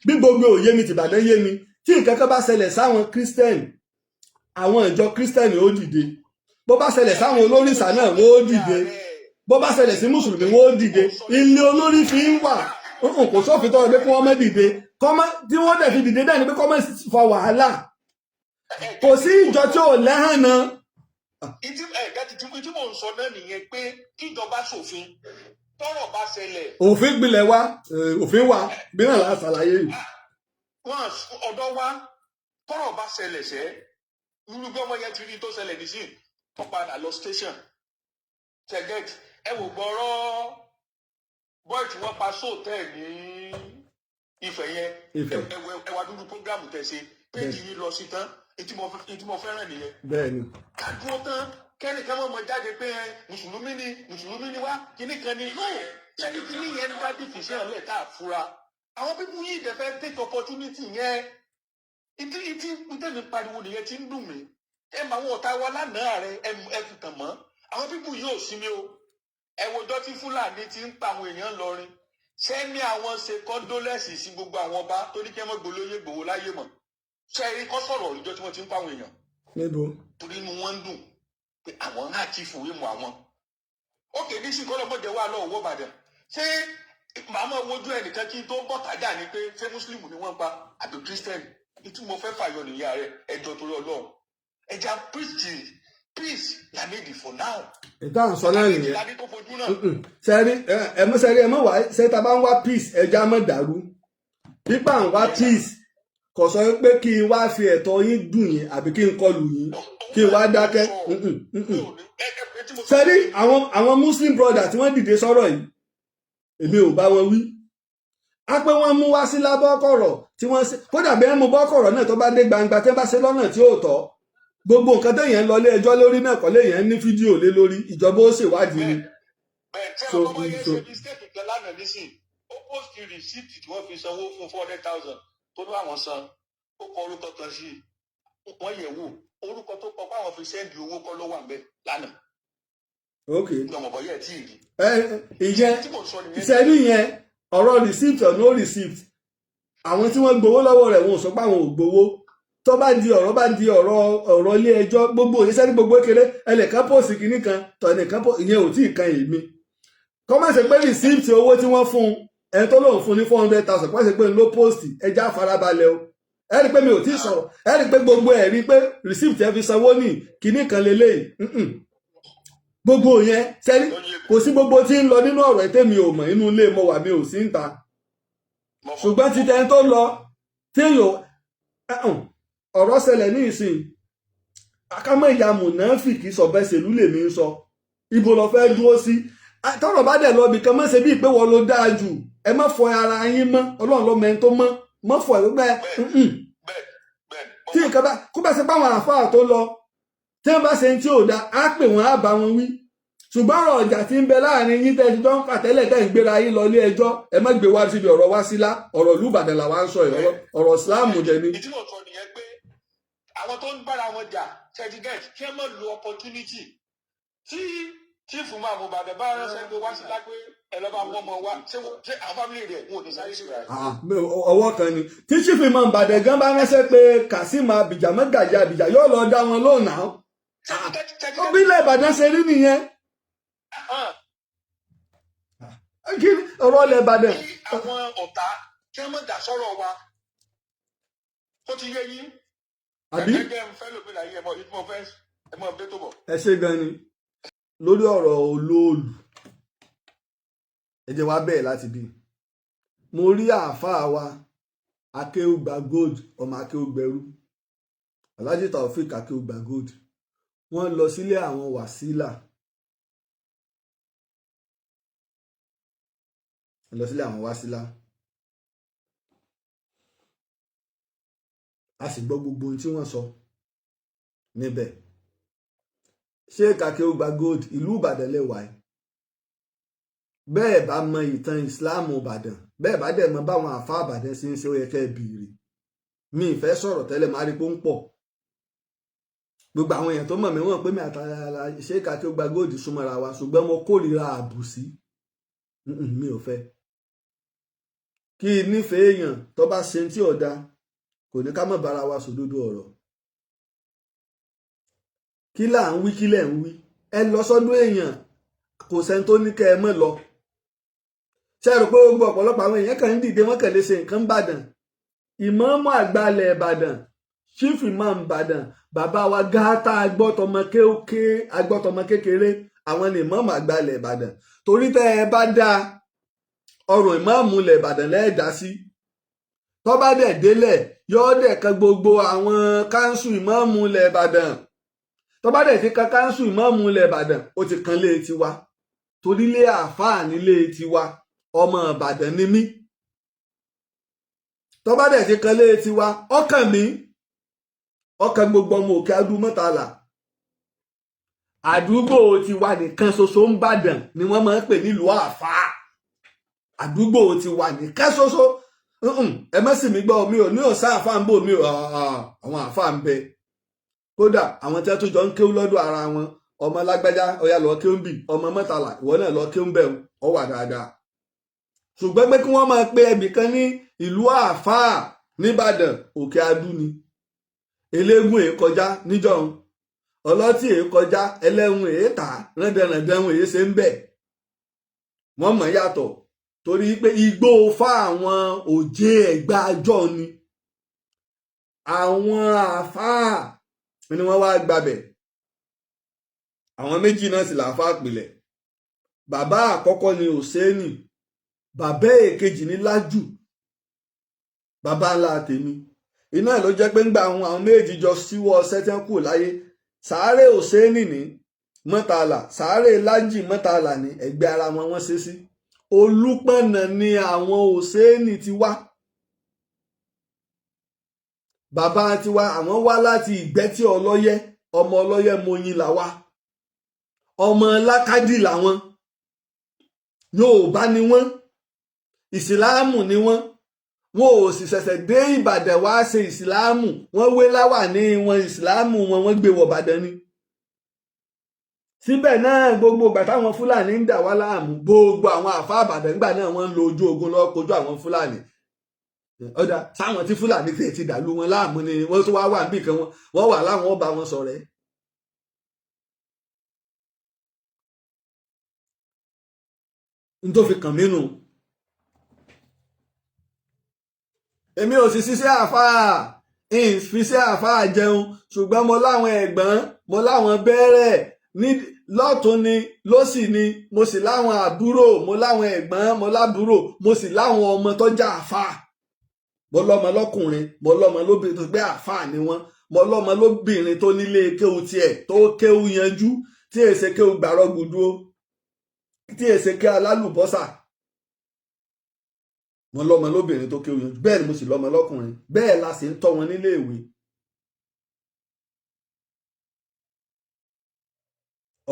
S1: bí gbogbo òye mi tìbàdàn yé mi. Tí nǹkan kan bá ṣẹlẹ̀ sáwọn Christian, àwọn ìjọ Christian ó dìde. Bó bá ṣẹlẹ̀ sáwọn olórìṣà náà, wọ́n ó dìde. Bó bá ṣẹlẹ̀ sí mùsùlùmí, wọ́n ó dìde. Ilé olórí fi ń wà. Kò sófin tọrọ pé kí wọ́n má dìde. Kọ́mọ́ tí wọ́n dẹ̀ fi dìde náà ni pé kọ́mọ́ fa wàhálà. Kò sí ìjọ tí ò lẹ́hàn náà.
S3: Ìtí ẹ gẹ́tì tí mò ń sọ náà nìyẹn pé kíjọba ṣòfin, tọ́rọ̀ bá ṣẹlẹ̀.
S1: Òfin gbilẹ̀ wa, òfin wa bí náà la ṣàlàyé yìí.
S3: Wọn ọ̀dọ́ wa, tọ́rọ̀ bá ṣẹlẹ̀ sẹ́, irú bí ọmọ yẹn ti rí tó ṣẹlẹ̀ nísìn, tó padà lọ station tẹgẹt, ẹ wò gbọ́rọ̀ bọ́ọ̀ tí wọ́n pa sóòtẹ́ẹ̀ ní Ifẹ̀ yẹn.
S1: Ifẹ̀.
S3: Ẹ wá dúdú program tẹ̀ ṣe, péjì yìí lọ sí tán. Ètí mo fẹ́ràn nìyẹn.
S1: Bẹ́ẹ̀ni.
S3: Ká dúró tán, kẹ́nìkan mọ̀ mọ́ jáde pé ẹ mùsùlùmí ni, mùsùlùmí ni wá, kíní kan ni no. Ṣẹ́ni kíní yẹn ń dá dìfìṣẹ́ lẹ̀ tá a fura. Àwọn people yìí dẹ̀ fẹ́ take opportunity yẹn. Ìtí ìtẹ́mi pariwo nìyẹn tí ń dùn mí. Ẹ mọ àwọn ọ̀tá wa lánàá rẹ, ẹ fi tàn mọ́ àwọn people yìí ò sinmi o. Ẹ wojọ́ tí Fúlàní ti ń pa àwọn èèyàn lọrin sẹ́ni, àwọn ṣe condolence sí gbogbo àwọn ọba tó ní kí wọ́n gbolóyè gbòwó láyé mọ̀ sẹ́ni kọ́ sọ̀rọ̀ ìjọ tí wọ́n ti ń pa àwọn èèyàn.
S1: Níbo?
S3: Torí inú wọn ń dùn pé àwọn ń àchífù ìmọ̀ àwọn. Ókè ní sí kọ́lọ́mọdé wà lọ́wọ́ Ìbàdàn. Ṣé màá máa wojú ẹnìkan kí n tó bọ̀ tájà ni pé ṣé mùsùlùmí ni wọ́n pa àbí Christian? Ìtú mo fẹ́ fàyọ nìyá rẹ. Ẹjọ́ torí Ọlọ́run, ẹja preach peace la need for now.
S1: Ìta à ń sọ náà nìyẹn.
S3: Ládé tó fojú náà.
S1: Sẹ́rí ẹ mọ́, sẹ́rí ẹ mọ́ wá ṣé ta bá ń wá peace, ẹja mọ́ dàrú. Pípa ń wá peace kò sọ pé kí n wá fi ẹ̀tọ́ yín dùn yín àbí kí n kọlù yín, kí n wá dákẹ́. Sẹ́rí àwọn Muslim brother tí wọ́n dìde sọ̀rọ̀ yìí, èmi ò bá wọn wí. Á pé wọ́n mú wá sí lábọ́kọ̀rọ̀ tí wọ́n ṣe, kódà bẹ́ẹ̀ mú bọ́kọ̀rọ̀ náà, tó bá dé gbangba, tí wọ́n bá ṣe lọ́nà tí ò tọ́, gbogbo nǹkan téèyàn ń lọ ilé ẹjọ́ lórí náà kọ́ léèyàn ní fídíò lé lórí, ìjọba ó ṣèwádìí ni.
S3: Bẹ́ẹ̀ tí ọmọ yẹn ṣe mistake kan lánàá nísìn, ó post receipt tí wọ́n fi sanwó fún 400,000 tó ní àwọn san, ó kọ orúkọ kan sí i. Wọ́n yẹ̀ wò, orúkọ tó kọ fáwọn fi send owó kọ́ ló wà ń bẹ̀ lánàá. Ní ọmọ bọ̀ yẹ̀ tí ì rí.
S1: Ẹ ìyẹn
S3: tí mò ń sọ nìyẹn.
S1: Ìṣẹ́rí yẹn, ọ̀rọ̀ receipt or no receipt, àwọn tí wọ́n gbowó lọ́wọ́ rẹ̀, wọn ò sọ pé àwọn ò gbowó. Tó bá di ọ̀rọ̀, bá di ọ̀rọ̀, ọ̀rọ̀ ilé ẹjọ́, gbogbo òṣìṣẹ́ ní gbogbo kékeré, ẹnìkan post kìíní kan tọ̀, ẹnìkan post ìyẹn ò tí ì kan èmi. Kọ́ má ṣe pé receipt owó tí wọ́n fún un, ẹni tó lóun fún ní 400,000, kọ́ má ṣe pé ń ló post. Ẹja farabalẹ̀ o. Ẹ rí i pé mi ò tí ì sọ̀rọ̀. Ẹ rí i pé gbogbo ẹ̀ rí i pé receipt ẹ fi sanwó ní kìíní kan lélẹ́yìí. Gbogbo yẹn sẹ́rí, kò sí gbogbo tí ń lọ nínú ọ̀rọ̀ ẹ̀ tẹ́mi ò mọ̀. Inú ilé mo wà, mi ò sí ń ta. Ṣùgbọ́n ti tẹni tó lọ téèyàn, ọ̀rọ̀ ṣẹlẹ̀ ní ìsìn akámọ́ ìyá mùnáfìkì sọ̀bẹ́sẹ̀lú lèmi ń sọ. Ibo lọ fẹ́ dúró sí? Tọ́rọ̀ bá dẹ̀ lọ bì kan, má ṣe bíi pé wọ́n ló dáa jù. Ẹ má fọ ara yín mọ́. Ọlọ́run ló mẹ́ni tó mọ́. Mọ́ fọ ẹ̀ gbẹ́. Tí nǹkan bá kó bá ṣe pé àwọn àfáà tó lọ, tí wọ́n bá ṣe tí ò dáa, á pè wọ́n, á bá wọn wí. Ṣùgbọ́n ọ̀rọ̀ ọjà tí ń bẹ láàrin yín, tẹ́ ẹ ti jọ ń fà tẹ́lẹ̀, tẹ́ ń gbéra yín lọ ilé ẹjọ́, ẹ má gbé wá síbi ọ̀rọ̀ wá sílá. Ọ̀rọ̀ ìlú Ìbàdàn làwa ń sọ yìí, ọ̀rọ̀ Ìsìláàmù dẹ̀ ni.
S3: Ìdí mò ń sọ nìyẹn pé àwọn tó ń bára wọn jà certificate, kí ẹ má lo opportunity tí chief máa mú bàbá bá ránṣẹ́ pé wá sí lápé ẹ lọ́ bá mú ọmọ wa. Ṣé àwọn family rẹ̀ wọn ò ní sáré sí rẹ̀?
S1: Ọwọ́ kan ni tí chief imam Ìbàdàn gan bá ránṣẹ́ pé Kazeem Abìjà, Mọ́gàjí Abìjà yóò lọ dá wọn lóhùn náà. Bí ilẹ̀ Ìbàdàn ṣe rí nìyẹn. Kí ni ọ̀rọ̀ ilẹ̀ Ìbàdàn?
S3: Kí àwọn ọ̀tá kí wọ́n má dà sọ́rọ̀ wa, ó ti yé yín.
S1: Àbí?
S3: Ẹgbẹ́ ń fẹ́ lómi láyé ẹ mọ ìdí mo fẹ́ ẹ mọ bí tó bọ̀.
S1: Ẹ ṣe gan ni lórí ọ̀rọ̀ olóòlù. Ẹ jẹ́ wá bẹ́ẹ̀ láti bí mo rí àáfàá wa Akéúgba Gold, ọmọ Akéúgbẹrú, Alhaji Taofik Akéúgba Gold, wọ́n lọ sílé àwọn Wàsílà, lọ sílé àwọn Wàsílà, a sì gbọ́ gbogbo ohun tí wọ́n sọ níbẹ̀. Ṣé Akéúgba Gold, ìlú Ìbàdàn lẹ́wà ẹ̀, bẹ́ẹ̀ bá mọ ìtàn ìsìláàmù Ìbàdàn, bẹ́ẹ̀ bá dẹ̀ mọ báwọn àfa Ìbàdàn ṣe ń ṣe, ó yẹ kẹ́ ẹ bìrì. Mi ì fẹ́ sọ̀rọ̀ tẹ́lẹ̀, máa rí pé ó ń pọ̀. Gbogbo àwọn èèyàn tó mọ̀ mí wọ́n pé mi àtàrà ṣé Akéúgba Gold súnmọ́ra wa, ṣùgbọ́n mo kórìíra àbùsí. Mi ò fẹ́ kí n nífẹ̀ẹ́ èèyàn tó bá ṣe tí ò da, kò ní ká má bára wa sòdodo ọ̀rọ̀. Kí là ń wí, kí lẹ̀ ń wí? Ẹ lọ sọ́dún èèyàn, kò sẹ́ni tó ní kẹ́ ẹ mọ̀ lọ. Ṣe rò pé gbogbo ọ̀pọ̀lọpọ̀ àwọn èèyàn kàn ń dìde, wọ́n kàn lè ṣe nǹkan Ìbàdàn? Ìmáàmù àgbàlẹ̀ Ìbàdàn, Chief Imam Ìbàdàn, bàbá wa Gáátá agbọ́tọmọ kéóké, agbọ́tọmọ kékeré, àwọn ni ìmáàmù àgbàlẹ̀ Ìbàdàn. Torí tẹ́ ẹ bá dá ọrùn ìmáàmù ilẹ̀ Ìbàdàn lẹ́ẹ̀dá sí, tó bá dẹ̀ délẹ̀, yóò dẹ̀ kan gbogbo àwọn káńsù ìmáàmù ilẹ̀ Ìbàdàn. Tó bá dẹ̀ ti kan káńsù ìmáàmù ilẹ̀ Ìbàdàn, ó ti kan lé tiwa, torí lé àáfàá nílé tiwa. Ọmọ Ìbàdàn ni mí. Tó bá dẹ̀ ti kan lé tiwa, ọkàn mi, ọkàn gbogbo ọmọ Òkè Adúmọ̀tàlà, àdúgbò tiwa nìkan ṣoṣo ń bàdàn ni wọ́n máa ń pè nílùú àáfàá. Àdúgbò tiwa nìkan ṣoṣo. Ẹ má sì mí gbọ́, mi ò ní ọ̀sán àáfàá ń bò mí ò. Àwọn àáfàá ń bẹ, kódà àwọn tí wọ́n tún jọ ń kéwú lọ́dọ̀ ara wọn. Ọmọ lágbájá, ọyá lọ kéwú bì, ọmọ mọ́tàlá, ìwọ náà lọ kéwú bẹ̀, ọ wà dáadáa. Ṣùgbọ́n pé kí wọ́n máa pe ẹbìkan ní ìlú àáfàá nìbàdàn, Òkè Adú ni. Eléégún èé kọjá níjọ́un, ọlọ́tí èé kọjá, ẹlẹ́hun èé tà, rẹ́ndẹ̀rẹ̀ndẹ̀hun èé ṣe ń bẹ̀. Wọ́n mọ̀ yàtọ̀ torí pé igbó fá àwọn òjé ẹ̀gbá àjọ ni. Àwọn àáfàá ni wọ́n wá gbabẹ̀. Àwọn méjì náà sì làáfàá pìlẹ̀. Bàbá àkọ́kọ́ ni Òsénì, bàbá èkejì ní Lájù, bàbá ńlá tèmi. Iná ló jẹ́ pé ńgbà àwọn méjì jọ síwọ́ ọṣẹ́ tí wọ́n kù láyé, sàárè Òsénì ní Mọ́tàlá, sàárè Lájì Mọ́tàlá ní ẹ̀gbẹ́ ara wọn wọ́n ṣe sí. Olúpọ̀nà ni àwọn Òsénì ti wá. Bàbá tiwa, àwọn wá láti Ìgbẹ́tì Ọlọ́yẹ́, ọmọ Ọlọ́yẹ́ Moyin làwa, ọmọ Lákàdì làwọn. Yorùbá ni wọ́n, ìsìláàmù ni wọ́n. Wọn ò sì ṣẹ̀ṣẹ̀ dé Ìbàdàn wá ṣe ìsìláàmù. Wọ́n wé láwà ní wọn, ìsìláàmù wọn, wọ́n gbé wọ̀ Ìbàdàn ni. Síbẹ̀ náà, gbogbo ìgbà táwọn Fúlàní ń dà wá láàmú, gbogbo àwọn àfa Ìbàdàn ńgbà náà, wọ́n ń lo ojú ogun lọ kojú àwọn Fúlàní. Ọ̀dà sáwọn tí Fúlàní tẹ̀ ti dàlú wọn láàmú ni wọ́n tún wá wà níbì kan, wọ́n wà láwọn ọba wọn ṣọ̀rẹ́. N tó fi kàn mí nù. Èmi ò sì ṣiṣẹ́ àfáà, ń fiṣẹ́ àfáà jẹun, ṣùgbọ́n mo láwọn ẹ̀gbọ́n, mo láwọn bẹ́rẹ̀ ní lọ́tún ni lósì ni, mo sì láwọn àbúrò, mo láwọn ẹ̀gbọ́n, mo lábúrò, mo sì láwọn ọmọ tó jẹ́ àfáà. Mo lọ́mọ lọ́kùnrin, mo lọ́mọ lóbìnrin tó gbé àfáà ni wọ́n, mo lọ́mọ lóbìnrin tó nílé kéwu tiẹ̀ tó kéwu yanjú, tí èsè kéwu gbàrọ̀ gùdú, tí èsè ké alálùbọ́sà. Mo lọ́mọ lóbìnrin tó kéwu yanjú, bẹ́ẹ̀ ni mo sì lọ́mọ lọ́kùnrin, bẹ́ẹ̀ la sì ń tọ́ wọn nílé ìwé.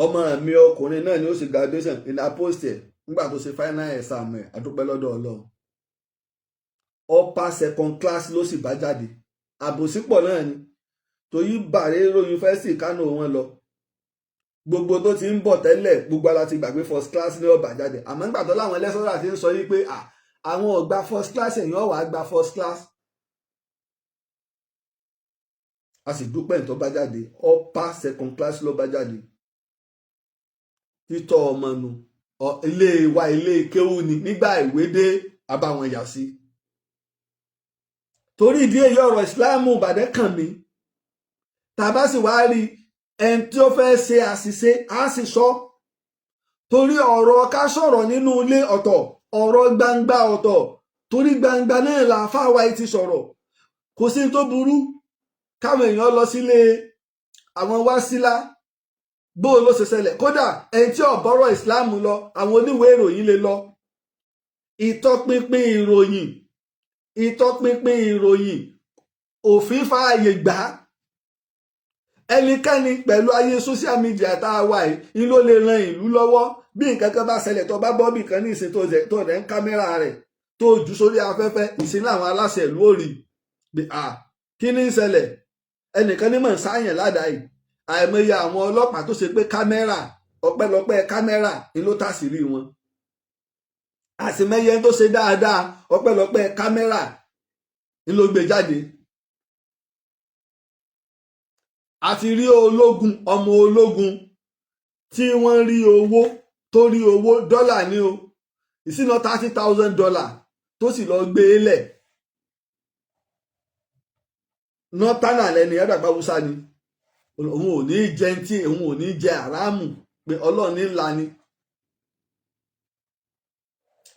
S1: Ọmọ mi ọkùnrin náà ni ó sì graduation in apostle nígbà tó ṣe final exam ẹ̀, àdúpẹ́ lọ́dọ̀ Ọlọ́run, upper second class ló sì bá jáde. Àbòsípọ̀ náà ni torí Bayero University Kánò wọn lọ. Gbogbo tó ti ń bọ̀ tẹ́lẹ̀, gbogbo ala ti gbàgbé first class ní ọ̀bà jáde. Àmọ́ nígbà tó láwọn lẹ́sọ̀rọ̀ àti ń sọ yí pé àwọn ò gba first class, èèyàn wàá gba first class. A sì dúpẹ́ tó bá jáde, upper second class ló bá jáde. Títọ́ ọmọ nu ilé wa, ilé kéwú ni nígbà ìwé dé abáwọn yà sí. Torí ìdí èyí, ọ̀rọ̀ ìsìláàmù Ìbàdàn kàn mí. Tàbá sì wá rí ẹni tí ó fẹ́ ṣe àṣìṣe, á sì sọ. Torí ọ̀rọ̀ ká sọ̀rọ̀ nínú ilé ọ̀tọ̀, ọ̀rọ̀ gbangba ọ̀tọ̀. Torí gbangba náà làáfàá wa ti sọ̀rọ̀. Kò sí tó burú káwọn èèyàn lọ sílé àwọn Wásílà, bó ló ṣe ṣẹlẹ̀. Kódà ẹni tí ò bọ́rọ̀ ìsìláàmù lọ, àwọn oníwèé ìròyìn lè lọ. Ìtọpinpin ìròyìn, ìtọpinpin ìròyìn, òfin fààyè gbà á. Ẹnikẹ́ni pẹ̀lú ayé social media tá a wà yìí ló lè ran ìlú lọ́wọ́. Bí nǹkan kan bá ṣẹlẹ̀, tó bá bọ́ bì kan ní ìsìn, tó rẹ̀ ń kámẹ́rà rẹ̀, tó jù sórí afẹ́fẹ́, ìsìn láwọn aláṣẹ ìlú ò rí pé à kí ní ń ṣẹlẹ̀, ẹnìkan ní mọ̀ ń sáyàn ládàá yìí. Àìmọye àwọn ọlọ́pàá tó ṣe pé kámẹ́rà, ọpẹ́lọpẹ́ kámẹ́rà ni ló tàṣírí wọn. Àsìmẹ́yẹ tó ṣe dáadáa, ọpẹ́lọpẹ́ kámẹ́rà ni ló gbé jáde. Àti rí ológun, ọmọ ológun tí wọ́n rí owó, tó rí owó dọ́là ní o, ìsìnà $30,000, tó sì lọ gbé e lẹ̀. Nọ́tánà lẹ́ni ẹ̀dàgbà Haúsá ni. Òun ò ní jẹ tí òun ò ní jẹ àràmù pé Ọlọ́run ní ńlá ni.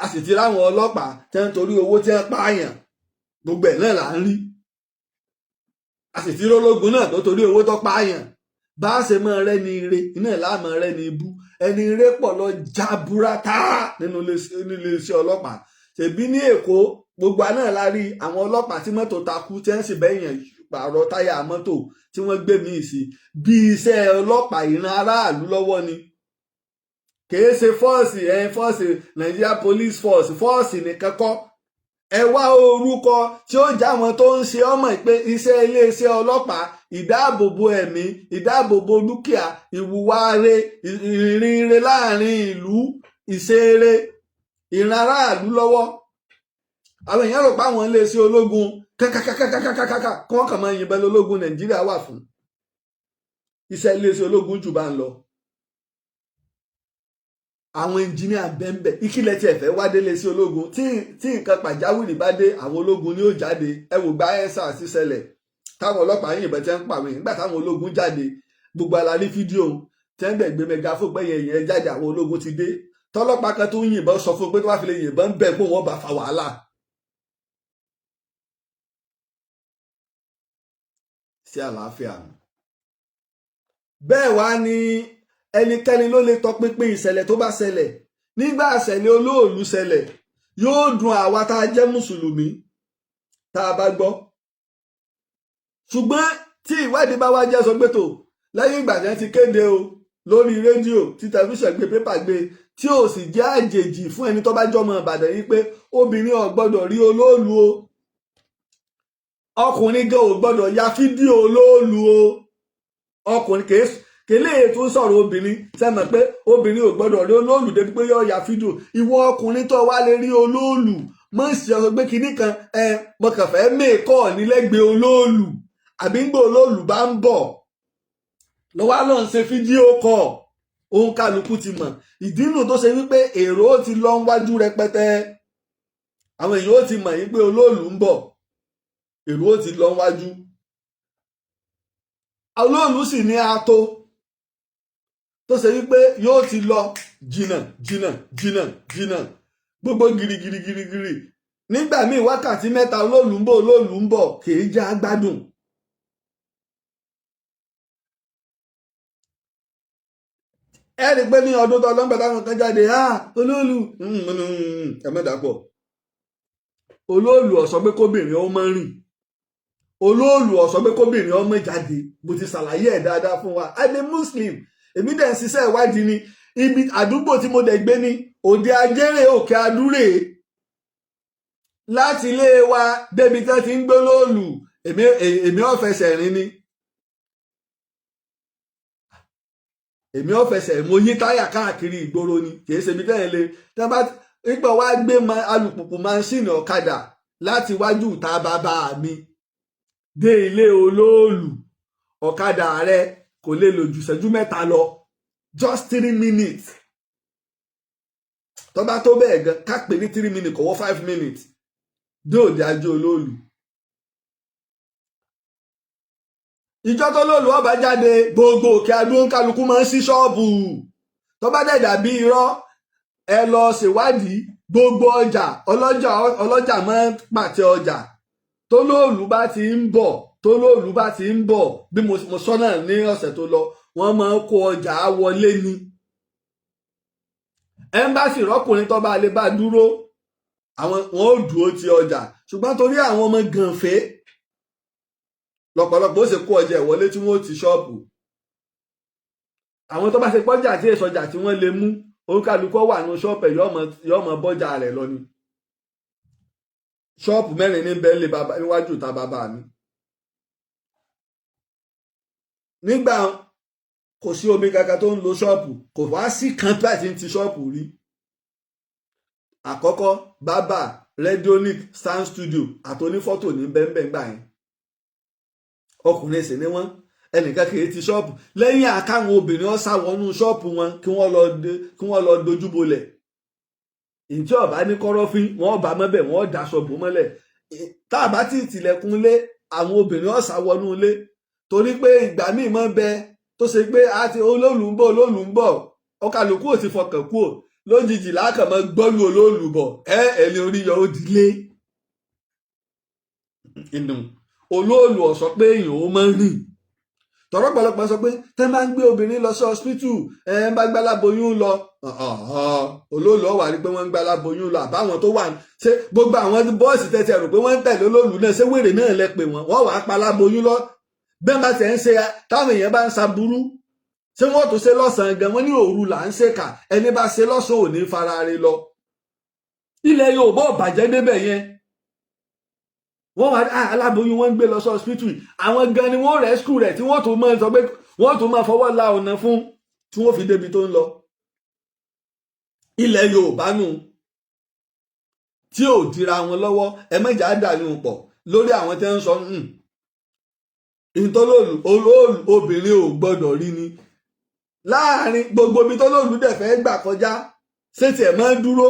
S1: A sì ti ráwọn ọlọ́pàá tẹ́ ń torí owó tí wọ́n pààyàn. Gbogbo ẹ̀ náà là ń rí. A sì ti rólógun náà tó torí owó tó pààyàn. Bá a ṣe máa rẹ́ ni ire iná láàmú rẹ́ ni ibú. Ẹni ire pọ̀ lọ jaburata nínú iléeṣẹ́ ọlọ́pàá. Ṣèbí ní Èkó, gbogbo àná la rí àwọn ọlọ́pàá tí mọ́tò takú, tí wọ́n sì bẹ́yàn pààrọ̀ táyà mọ́tò tí wọ́n gbé míì sí. Bí iṣẹ́ ọlọ́pàá, ìran aráàlú lọ́wọ́ ni. Kìí ṣe force ẹ̀, force Nigeria Police Force, force nìkan kọ́. Ẹ wá orúkọ tí ó já wọn tó ń ṣe ọmọ pé iṣẹ́ iléeṣẹ́ ọlọ́pàá, ìdáàbòbò ẹ̀mí, ìdáàbòbò dúkìá, ìwùwà re, ìrìn re láàrin ìlú, ìṣeré, ìran aráàlú lọ́wọ́. Àwọn èèyàn rò pé àwọn iléeṣẹ́ ológun kàkàkàkàkàkàkà kí wọ́n kàn máa yìnbọn lólógun Nàìjíríà wà fún. Iṣẹ́ iléeṣẹ́ ológun jù bá ń lọ. Àwọn ẹnjìníà bẹ́ẹ̀nbẹ́ẹ̀ ìkìlẹ̀ tí ẹ fẹ́ wá délé sí ológun, tí nǹkan pàjáwìrì bá dé, àwọn ológun ni ó jáde. Ẹ wò gba ẹ́sà sí ṣẹlẹ̀ táwọn ọlọ́pàá yìnbọn tí ń pàwé. Nígbà táwọn ológun jáde, gbogbo alárí fídíò tí ń gbẹ̀gbẹ́ megaphone pé yẹn jáde, àwọn ológun ti dé. Tọ́lọ́pàá kan tó ń yìnbọn sọ fún pé tó bá fi lè yìnbọn bẹ́ẹ̀ kó wọ́n bá fa wàhálà. Sí àlàáfíà nù. Bẹ́ẹ̀ wá ní ẹnikẹ́ni ló lè tọpinpin ìṣẹ̀lẹ̀ tó bá ṣẹlẹ̀. Nígbà ìṣẹ̀lẹ̀ olóòlù ṣẹlẹ̀, yóò dùn àwa tá a jẹ́ mùsùlùmí tá a bá gbọ́. Ṣùgbọ́n tí ìwádìí bá wá jẹ́ sọ pé tó lẹ́yìn ìgbà tí wọ́n ti kéde o lórí rédíò, tí tẹlifíṣàn gbé, pépà gbé, tí ò sì jẹ́ àjèjì fún ẹni tó bá jọmọ Ìbàdàn yìí pé obìnrin ò gbọ́dọ̀ rí olóòlù o, ọkùnrin gan ò gbọ́dọ̀ ya fídíò olóòlù o. Ọkùnrin kèlè tó ń sọ̀rọ̀ obìnrin sẹ́mọ̀ pé obìnrin ò gbọ́dọ̀ rí olóòlù débi pé yóò ya fídíò. Ìwọ ọkùnrin tó wá lè rí olóòlù, mọ̀ sí ọ pé kinní kan ẹ mo kàn fẹ́ mẹ́ẹ̀kọ́ nílẹ́gbẹ̀ẹ́ olóòlù, àbí ń gbọ́ olóòlù bá ń bọ̀ lọ́wọ́ ló ń ṣe fídíò kọ̀. Òun kálukú ti mọ̀ ìdínú tó ṣe wípé èrò ó ti lọ wájú rẹpẹtẹ. Àwọn èèyàn ó ti mọ̀ yí pé olóòlù ń bọ̀, èrò ó ti lọ wájú. Olóòlù sì ní ato tó ṣe wípé yóò ti lọ jìnnà jìnnà jìnnà jìnnà, gbogbo girigirigirigiri. Nígbà míì, wákàtí 3, olóòlù ń bọ̀, olóòlù ń bọ̀, kì í já gbádùn. Ẹ rí i pé ní ọdún tó ọlọ́ngbà táwọn kan jáde, olóòlù ẹ mẹ́ta pọ̀. Olóòlù ó sọ pé kóbìnrin ó máa rìn, olóòlù ó sọ pé kóbìnrin ó máa jáde. Mo ti ṣàlàyé ẹ̀ dáadáa fún wa. I'm a Muslim, èmi dẹ̀ ń ṣiṣẹ́ ìwádìí ni. Ibi àdúgbò tí mo dẹ̀ gbé ní Òde Ajérè, Òkè Adúrè, láti ilé wa débi tí wọ́n ti ń gbé olóòlù, èmi ò fẹsẹ̀ rìn ni. Èmi ò fẹsẹ̀, mo yí táyà káàkiri ìgboro ni. Kì í ṣe ibi tẹ́yìn lè tẹ́ bá nígbà wá gbé alùpùpù, máṣíìnì ọ̀kadà láti wájú ìta bàbá mi dé ilé olóòlù, ọ̀kadà rẹ kò lè lò ju ìṣẹ́jú 3 lọ, just 3 minutes. Tó bá tó bẹ́ẹ̀ gan, ká pè ní 3 minutes, kò wọ́ 5 minutes dé òde ajé olóòlù. Ìjọ tó lòlù ọba jáde, gbogbo Òkè Adó kálukú máa ń ṣí ṣọ́ọ̀bù. Tó bá dẹ̀ dàbí irọ́, ẹ lọ ṣèwádìí. Gbogbo ọjà, ọlọ́jà, ọlọ́jà máa ń pàtẹ ọjà tó lóòlù bá ti ń bọ̀. Tó lóòlù bá ti ń bọ̀, bí mo sọ náà ní ọ̀sẹ̀ tó lọ, wọ́n máa ń kó ọjà wọlé ni. Ẹ́mbáṣì rọ́kùnrin tó bá lè bá dúró, àwọn wọn ò dúró ti ọjà. Ṣùgbọ́n torí àwọn ọmọ gànfẹ́ lọ́pọ̀lọpọ̀ ó sì kó ọjà ìwọlé tí wọ́n ó ti ṣọ́ọ̀bù. Àwọn tó bá ṣe pọ́jà tí èso ọjà tí wọ́n lè mú, oníkálukú wà ní ṣọ́ọ̀bù ẹ̀, yọ́ mọ bọ́jà rẹ̀ lọ ni. Ṣọ́ọ̀bù mẹ́rin ní bẹ́ẹ̀ lé bàbá níwájú ìta bàbá mi. Nígbà kò sí omi kankan tó ń lo ṣọ́ọ̀bù, kò wá sí kan tó àti ti ṣọ́ọ̀bù rí. Àkọ́kọ́, bábà, radionic, sound studio àti onífọ́tò ní bẹ́ẹ̀nbẹ́ẹ̀ gbà yẹn. Ọkùnrin sì ni wọ́n, ẹnìkan kì í ti ṣọ́ọ̀bù lẹ́yìn àkáwọn obìnrin ọ̀sà wọnú ṣọ́ọ̀bù wọn kí wọ́n lọ dojúbolẹ̀. Ìjọ ọba ní kọ́rọ́fín, wọ́n bá mọ́bẹ̀, wọ́n daṣọ bò mọ́lẹ̀. Tá a bá tí ìtìlẹ̀kùn lé, àwọn obìnrin ọ̀sà wọnú ilé, torí pé ìgbà míì mọ́ bẹ tó ṣe pé àti olóòlù ń bọ̀, olóòlù ń bọ̀, ọkàlùkù ò ti fọkàn kúò. Lójijì lákàmọ́ gbọ́lù olóòlù bọ̀, ẹ ẹni orí yọ ó dilé inú olóòlù. Ọ̀sọ́ pé èèyàn ó máa ń rìn tọ̀rọ̀pọ̀lọpọ̀ sọ pé tẹ́ máa ń gbé obìnrin lọ sí hospital, ẹ ń bá gbáláboyún lọ, olóòlù ọ̀wà rí pé wọ́n ń gbáláboyún lọ. Àbáwọn tó wà, ṣé gbogbo àwọn bọ́ọ̀sì tẹ́tí rò pé wọ́n ń tẹ̀lé olóòlù náà, ṣé wèrè náà lẹ pè wọ́n? Wọ́n wàá pa aláboyún lọ. Bẹ́ẹ̀ bá tẹ̀ ń ṣe táwọn èèyàn bá ń ṣaburú, ṣé wọ́n tó ṣe lọ́sàn-án gan? Wọ́n ní òru là ń ṣèkà, ẹni bá ṣe lọ́sàn-án ò ní fara re lọ. Ilẹ̀ Yorùbá ò bàjẹ́ débẹ̀ yẹn. Wọ́n wá aláboyún wọ́n ń gbé lọ sí hospital, àwọn gan ni wọ́n rescue rẹ̀, tí wọ́n tún máa sọ pé wọ́n tún máa fọwọ́ la ọ̀nà fún tí wọ́n fi débi tó ń lọ. Ilẹ̀ Yorùbá nù tí ò dira wọn lọ́wọ́. Ẹ mẹ́jà á dànù pọ̀ lórí àwọn tẹ́ ń sọ ìtọ́lóòlù. Olóòlù obìnrin ò gbọ́dọ̀ rí ni láàrin gbogbo ibi tọ́lóòlù dẹ̀ fẹ́ gbà kọjá. Ṣé tiẹ̀ máa ń dúró?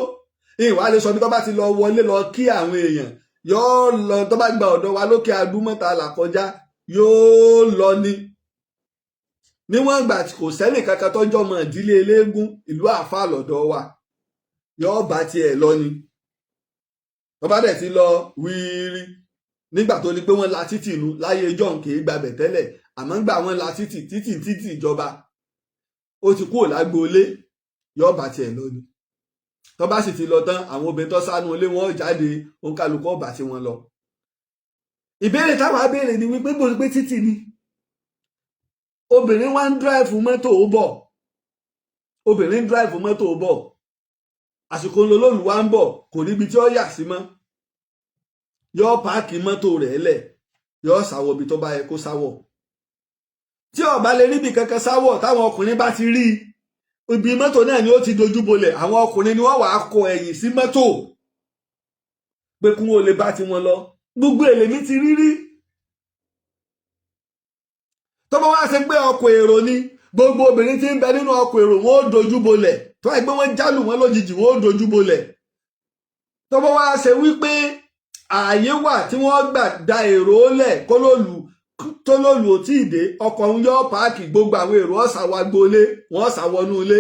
S1: Ìwà lè sọ bí tó bá ti lọ wọlé lọ kí àwọn èèyàn yóò lọ, tó bá gba ọ̀dọ̀ wa lókè adúmọ̀ta là kọjá, yóò lọ ni. Níwọ̀n ìgbà tí kò sẹ́nì kankan tọ́jọ́ mọ̀ ìdílé eléégún ìlú àáfàá lọ́dọ̀ wa, yóò bá tiẹ̀ lọ ni. Tó bá dẹ̀ ti lọ wíírí nígbà tó ní pé wọ́n la títì nu láyé john, kì í gbabẹ̀ tẹ́lẹ̀, àmọ́ gbà wọ́n la títì títì títì ìjọba, ó ti kúrò lágboolé, yóò bá tiẹ̀ lọ ni. Tó bá sì ti lọ tán, àwọn obìnrin tó sánú ilé wọn jáde, òǹkàlùkù ọba tí wọ́n lọ. Ìbéèrè táwọn abéèrè ni wípé gbòòrò pé títì ni obìnrin wá ń drive mọ́tò ó bọ̀, obìnrin ń drive mọ́tò ó bọ̀, àsìkò ńlọlọ́lù wá ń bọ̀, kò níbi tí ó yà sí mọ́, yóò park mọ́tò rẹ̀ lẹ̀, yóò sáwọ́ ibi tó bá yẹ kó sáwọ̀. Tí ó bá lè ríbi kankan sáwọ̀, táwọn ọkùnrin bá ti rí ibi mọ́tò náà ni ó ti dojú bolẹ̀. Àwọn ọkùnrin ni wọ́n wàá kọ ẹ̀yìn sí mọ́tò pé kí wọ́n lè bá tiwọn lọ. Gbogbo èlèmí ti rí rí. Tó bá wá ṣe pé ọkọ̀ èrò ni, gbogbo obìnrin tí ń bẹ nínú ọkọ̀ èrò, wọn ó dojú bolẹ̀. Tó wáyé pé wọ́n jálù wọn lójijì, wọn ó dojú bolẹ̀. Tó bá wá ṣe wípé ààyè wà tí wọ́n gbà da èrò lẹ̀, kó lólu tó lólu ò tí ì dé, ọkọ̀ ń yọ park, gbogbo àwọn èrò ọ̀sà wa gbolé, wọ́n sá wọnú ilé.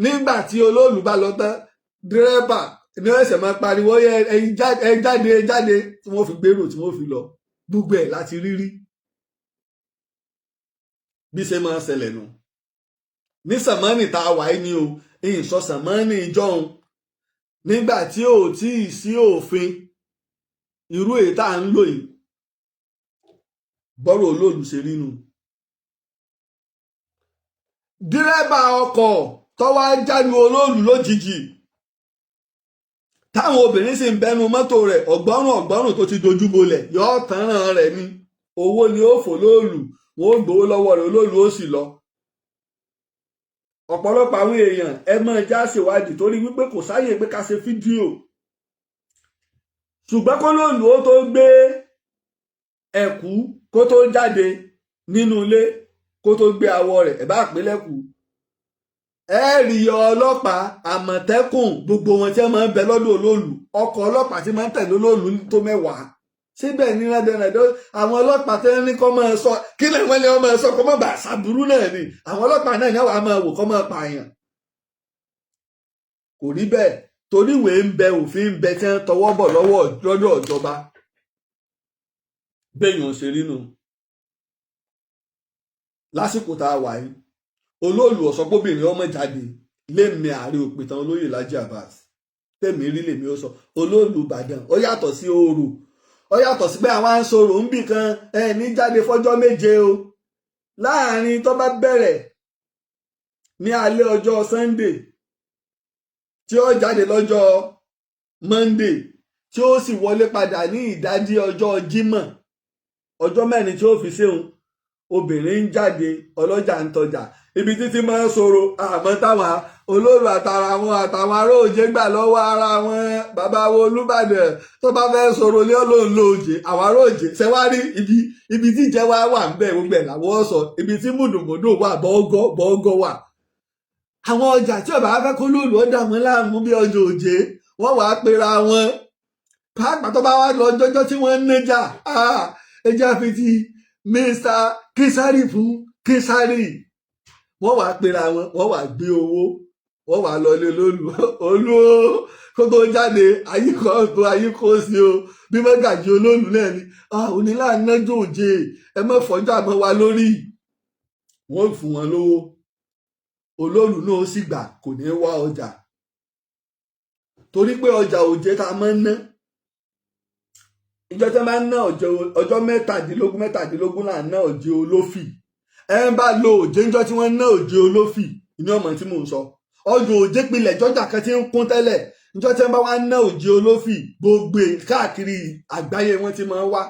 S1: Nígbà tí olóòlù bá lọ tán, dírẹ́bà ní ẹsẹ̀ máa pariwo, "Ẹ jáde, ẹ jáde," tí wọ́n fi gbèrò, tí wọ́n fi lọ. Gbogbo ẹ̀ láti rírí bí ṣe máa ń ṣẹlẹ̀ nù ní sàmánì tá a wà yìí ni o. Ìyìn sọ sàmánì ìjọun nígbà tí ò tí ì sí òfin irú èyí tá à ń lò yìí, bọ́rọ̀ olóòlù ṣe rí nu. Dírẹ́bà ọkọ̀ tó wá jálu olóòlù lójijì, táwọn obìnrin sì ń bẹnu mọ́tò rẹ̀, ọ̀gbọ́rùn ọ̀gbọ́rùn tó ti dojú bolẹ̀, yóò tanràn rẹ̀ ni. Owó ni ó fò lóòlù, wọn ó gbowó lọ́wọ́ rẹ̀, olóòlù ó sì lọ. Ọ̀pọ̀lọpọ̀ àwọn èèyàn, ẹ máa já ṣèwádìí, torí wípé kò sáyè pé ká ṣe fídíò. Ṣùgbọ́n kó lóòlù ó tó gbé ẹ̀kú, kó tó jáde nínú ilé, kó tó gbé awọ rẹ̀, ẹ̀ bá pè lẹ́kù, ẹ rí ọlọ́pàá, àmọ̀tẹ́kùn, gbogbo wọn tí wọ́n máa ń bẹ lọ́dọ̀ olóòlù. Ọkọ̀ ọlọ́pàá tí máa ń tẹ̀lé olóòlù tó 10. Síbẹ̀ ní rẹ́dẹ̀rẹ́dẹ́, àwọn ọlọ́pàá tẹ́ ní kọ́ máa sọ kí lè wọ́n lè wọ́n máa sọ kọ́ máa bà ṣàbúrú náà ni. Àwọn ọlọ́pàá náà ní àwọn máa wò kọ́ máa pààyàn. Kò rí bẹ́ẹ̀, torí ìwé ń bẹ, òfin ń bẹ tí wọ́n tọwọ́ bọ̀ lọ́wọ́ lọ́dọ̀ ìjọba. Béèyàn ṣe rí nu lásìkò tá a wà yìí. Olóòlù ọ̀sọ́pọ̀bìnrin ọmọ jáde lémi, ààrẹ òpìtàn olóyè Laji Abbas, tèmi rí lèmi ó sọ. Olóòlù Ìbàdàn ó yàtọ̀ sí orò, ó yàtọ̀ sí pé àwọn à ń sọ̀rọ̀ ń bì kan ẹ ní jáde fọ́jọ́ 7 o. Láàrin tó bá bẹ̀rẹ̀ ní alẹ́ ọjọ́ Sunday tí ó jáde lọ́jọ́ Monday, tí ó sì wọlé padà ní ìdájí ọjọ́ Jímọ̀, ọjọ́ 4 tí ó fi ṣéun, obìnrin ń jáde, ọlọ́jà ń tọjà. Ibi títí máa ń sọ̀rọ̀, àmọ́ táwọn olóòlù àtàrà wọn àtàwọn ará òjé gbà lọ́wọ́ ara wọn. Bàbá wo Olúbàdàn tó bá fẹ́ sọ̀rọ̀ ní ọlọ́run lóòjé, àwọn ará òjé ṣẹwárí ibi tí ìjẹ́ wa wà ń bẹ̀, gbogbo ẹ̀ làwọn sọ. Ibi tí mùdùmùdù wà, bọ́ọ̀gọ́ bọ́ọ̀gọ́ wà. Àwọn ọjà tí ọba fẹ́ kó lóòlù ó dà wọ́n láàmú bí ọjọ́ òjé, wọ́n wàá pera wọn. Pàápàá tó bá wá lọ jọjọ́ tí wọ́n ń nájà, ẹjẹ́ àfi ti Mr Kesari fún Kesari, wọ́n wàá pera wọn, wọ́n wàá gbé owó, wọ́n wàá lọ ilé olóòlù. Olú kó tó jáde, ayíkọ́ tó ayíkọ́ sí o, bí mọ́gàjì olóòlù náà ni onílà nájò òjé, ẹ má fọjọ́ àmọ́ wa lórí. Wọ́n fún wọn lówó, olóòlù náà sì gbà, kò ní wá ọjà, torí pé ọjà òjé tá a máa ń ná, ìjọ tí wọ́n máa ń ná ọjọ́ 17 17 là ń ná òjé olófì. Ẹ ń bá lo òjé ńjọ́ tí wọ́n ń ná òjé olófì ní ọmọ tí mò ń sọ. Ọjọ́ òjé pilẹ̀ jọjà kan tí ń kún tẹ́lẹ̀. Ńjọ́ tí wọ́n bá wá ná òjé olófì, gbogbo káàkiri àgbáyé wọ́n ti máa ń wá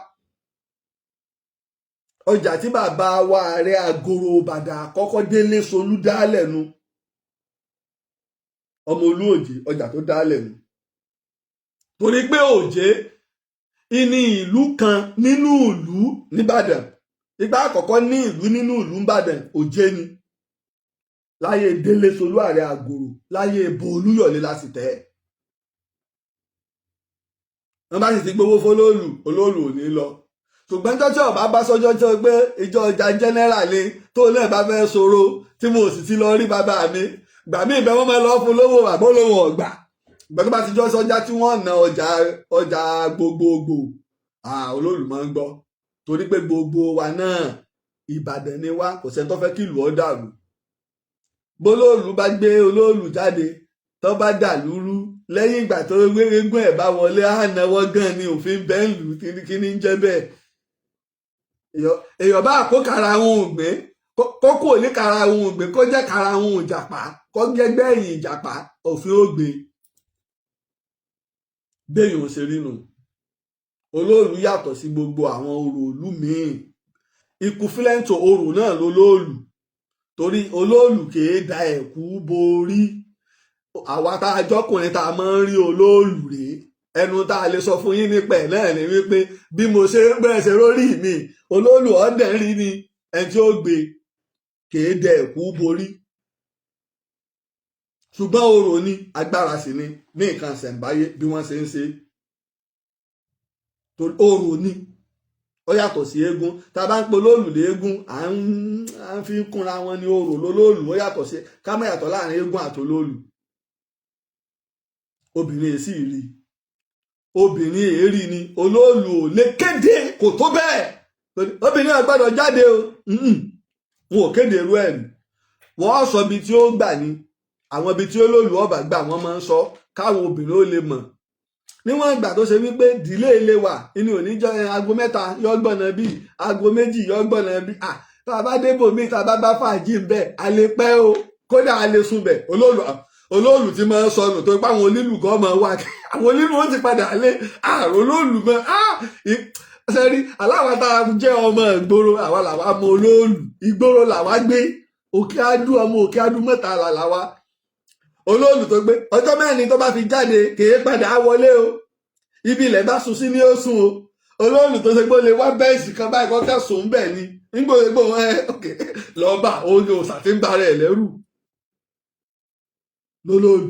S1: ọjà tí bàbá wa ààrẹ Àgòrò Ìbàdàn àkọ́kọ́ Délé Solú dálẹ̀ nu, ọmọ olú òjé, ọjà tó dálẹ̀ nu, torí pé òjé ìní ìlú kan nínú ìlú nìbàdàn. Ìgbà àkọ́kọ́ ní ìlú nínú ìlú nìbàdàn, òjé ni. Láyé Délé Solú ààrẹ Àgòrò, láyé ibo Olúyọ̀lé la sì tẹ́. Wọ́n bá sì ti gbowó fọlọ́ọ̀lù, olóòlù ò ní lọ. Ṣùgbọ́n jọ́jọ́ ọba bá sọ́jọ́ tó pé ìjọ ọjà general ni, tó náà bá fẹ́ sọ̀rọ̀ tí mo sì ti lọ rí bàbá mi gbà mí ìbẹ́, wọ́n máa lọ fún lówó, àbó lówó ọ̀gbà. Ìgbà tó bá ti jọ sọ́jà tí wọ́n ná ọjà, ọjà gbogbogbò, olóòlù máa ń gbọ́, torí pé gbogbo wa náà Ìbàdàn ni wá, kò sẹ́ni tó fẹ́ kí ìlú ó dàrú. Bólóòlù bá gbé olóòlù jáde, tó bá dà lúrú, lẹ́yìn ìgbà tó gbégún ẹ̀ bá wọlé, á náwó gan ni òfin bẹ́ẹ̀ lù. Kí ni ń jẹ́ bẹ́ẹ̀? Èèyàn bá kó kara ohun ògbé, kó kò ní kara ohun ògbé, kó jẹ́ kara ohun ìjàpá, kó jẹ́ gbẹ̀yìn ìjàpá, òfin ó gbé. Béèyàn ò ṣe rí nu. Olóòlù yàtọ̀ sí gbogbo àwọn orò ìlú míì. Equivalent orò náà lolóòlù, torí olóòlù kìí da ẹ̀kú borí. Àwa tá a jọkùnrin tá a máa ń rí olóòlù rèé, ẹnu tá a lè sọ fún yín nípa ẹ̀ náà ni wípé bí mo ṣe ń bẹ̀rẹ̀ ṣe rórí mi, olóòlù ọ̀dẹ̀ rí ni ẹni tí ó gbé kìí da ẹ̀kú borí. Ṣùgbọ́n orò ni, agbára sì ni ní nǹkan ṣẹ̀ǹbáyé bí wọ́n ṣe ń ṣe. Orò ni, ó yàtọ̀ sí eégún. Tá a bá ń pe olóòlù léégún, à ń fi kúnra wọn ní. Orò lólóòlù, ó yàtọ̀ sí, ká má yàtọ̀ láàrin eégún àti olóòlù. Obìnrin èsì rí, obìnrin èérí ni. Olóòlù ò lè kéde, kò tó bẹ́ẹ̀, obìnrin ò gbọ́dọ̀ jáde o. Wọn ò kéde irú ẹ̀ ní. Wọ́n sọ ibi tí ó gbà ní, àwọn ibi tí olóòlù ọba gbà, wọ́n máa ń sọ káwọn obìnrin ó lè mọ̀. Níwọ̀n ìgbà tó ṣe wípé dìlé ilé wà inú òní jọ, aago 3 yọ gbọ̀nà bí, aago 2 yọ gbọ̀nà bí. Tá a bá débò míì, tá a bá bá fàájì ń bẹ̀, a lè pẹ́ o, kódà a lè sùn bẹ̀. Olóòlù, olóòlù tí máa ń sọnù tó ipá, àwọn onílù gan máa wà, àwọn onílù ó ti padà lé àrùn olóòlù mọ́. Sẹ́rí aláwa tá a jẹ́ ọmọ ìgboro, àwa làwa mọ olóòlù. Ìgboro làwa gbé, Òkè Adú, ọmọ Òkè Adú mẹ́ta làwa. Olóòlù tó gbé ọjọ́ 4 tó bá fi jáde, kèé padà á wọlé o. Ibi ilẹ̀ bá sùn sí ní ó sùn o. Olóòlù tó ṣe pé ó lè wá bẹ́ẹ̀sì kan báyìí kọ́kẹ́ sùn bẹ́ẹ̀ ni nígbò ẹ lọ́ọ́ bá òun ni òòsà tí ń ba rẹ̀ lẹ́rù lólóòlù.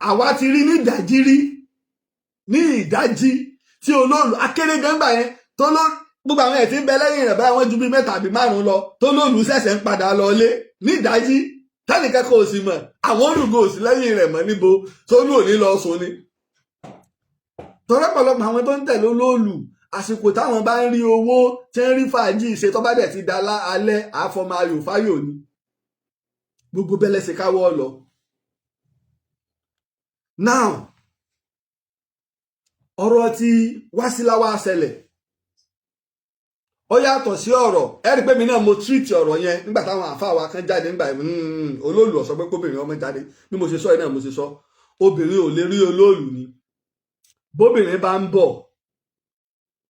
S1: Àwa ti rí ní ìdájí rí. Ní ìdájí tí olóòlù akérégángbà yẹn tó ló gbogbo àwọn ẹ̀ tí ń bẹ lẹ́yìn rẹ̀ báyìí, wọ́n ju bíi mẹ́ta àbí márùn-ún lọ, tó lóòlù ṣẹ̀ṣẹ̀ ń padà lọ lé ní ìdájí, tẹ́nìkan kò sì mọ̀, àwọn olùgbò sí lẹ́yìn rẹ̀ mọ́. Níbo tólú ò ní lọ sùn ni? Tọ́lọ́pọ̀lọpọ̀ àwọn tó ń tẹ̀lé olóòlù, àsìkò táwọn bá ń rí owó tí ń rí fàájì ṣe, tó bá dẹ̀ ti da alẹ́, àfọmọ ayò fáyò ni gbogbo bẹ́lẹ̀ ṣe káwọ́ lọ. Now, ọ̀rọ̀ tí Wásílà wá ṣẹlẹ̀, ó yàtọ̀ sí ọ̀rọ̀. Ẹ rí i pé mi náà mo treat ọ̀rọ̀ yẹn nígbà táwọn àáfàá wa kan jáde nígbà olóòlù ó sọ pé kóbìnrin ọmọ jáde. Bí mo ṣe sọ yìí náà mo ṣe sọ, obìnrin ò lè rí olóòlù ni. Bóbìnrin bá ń bọ̀,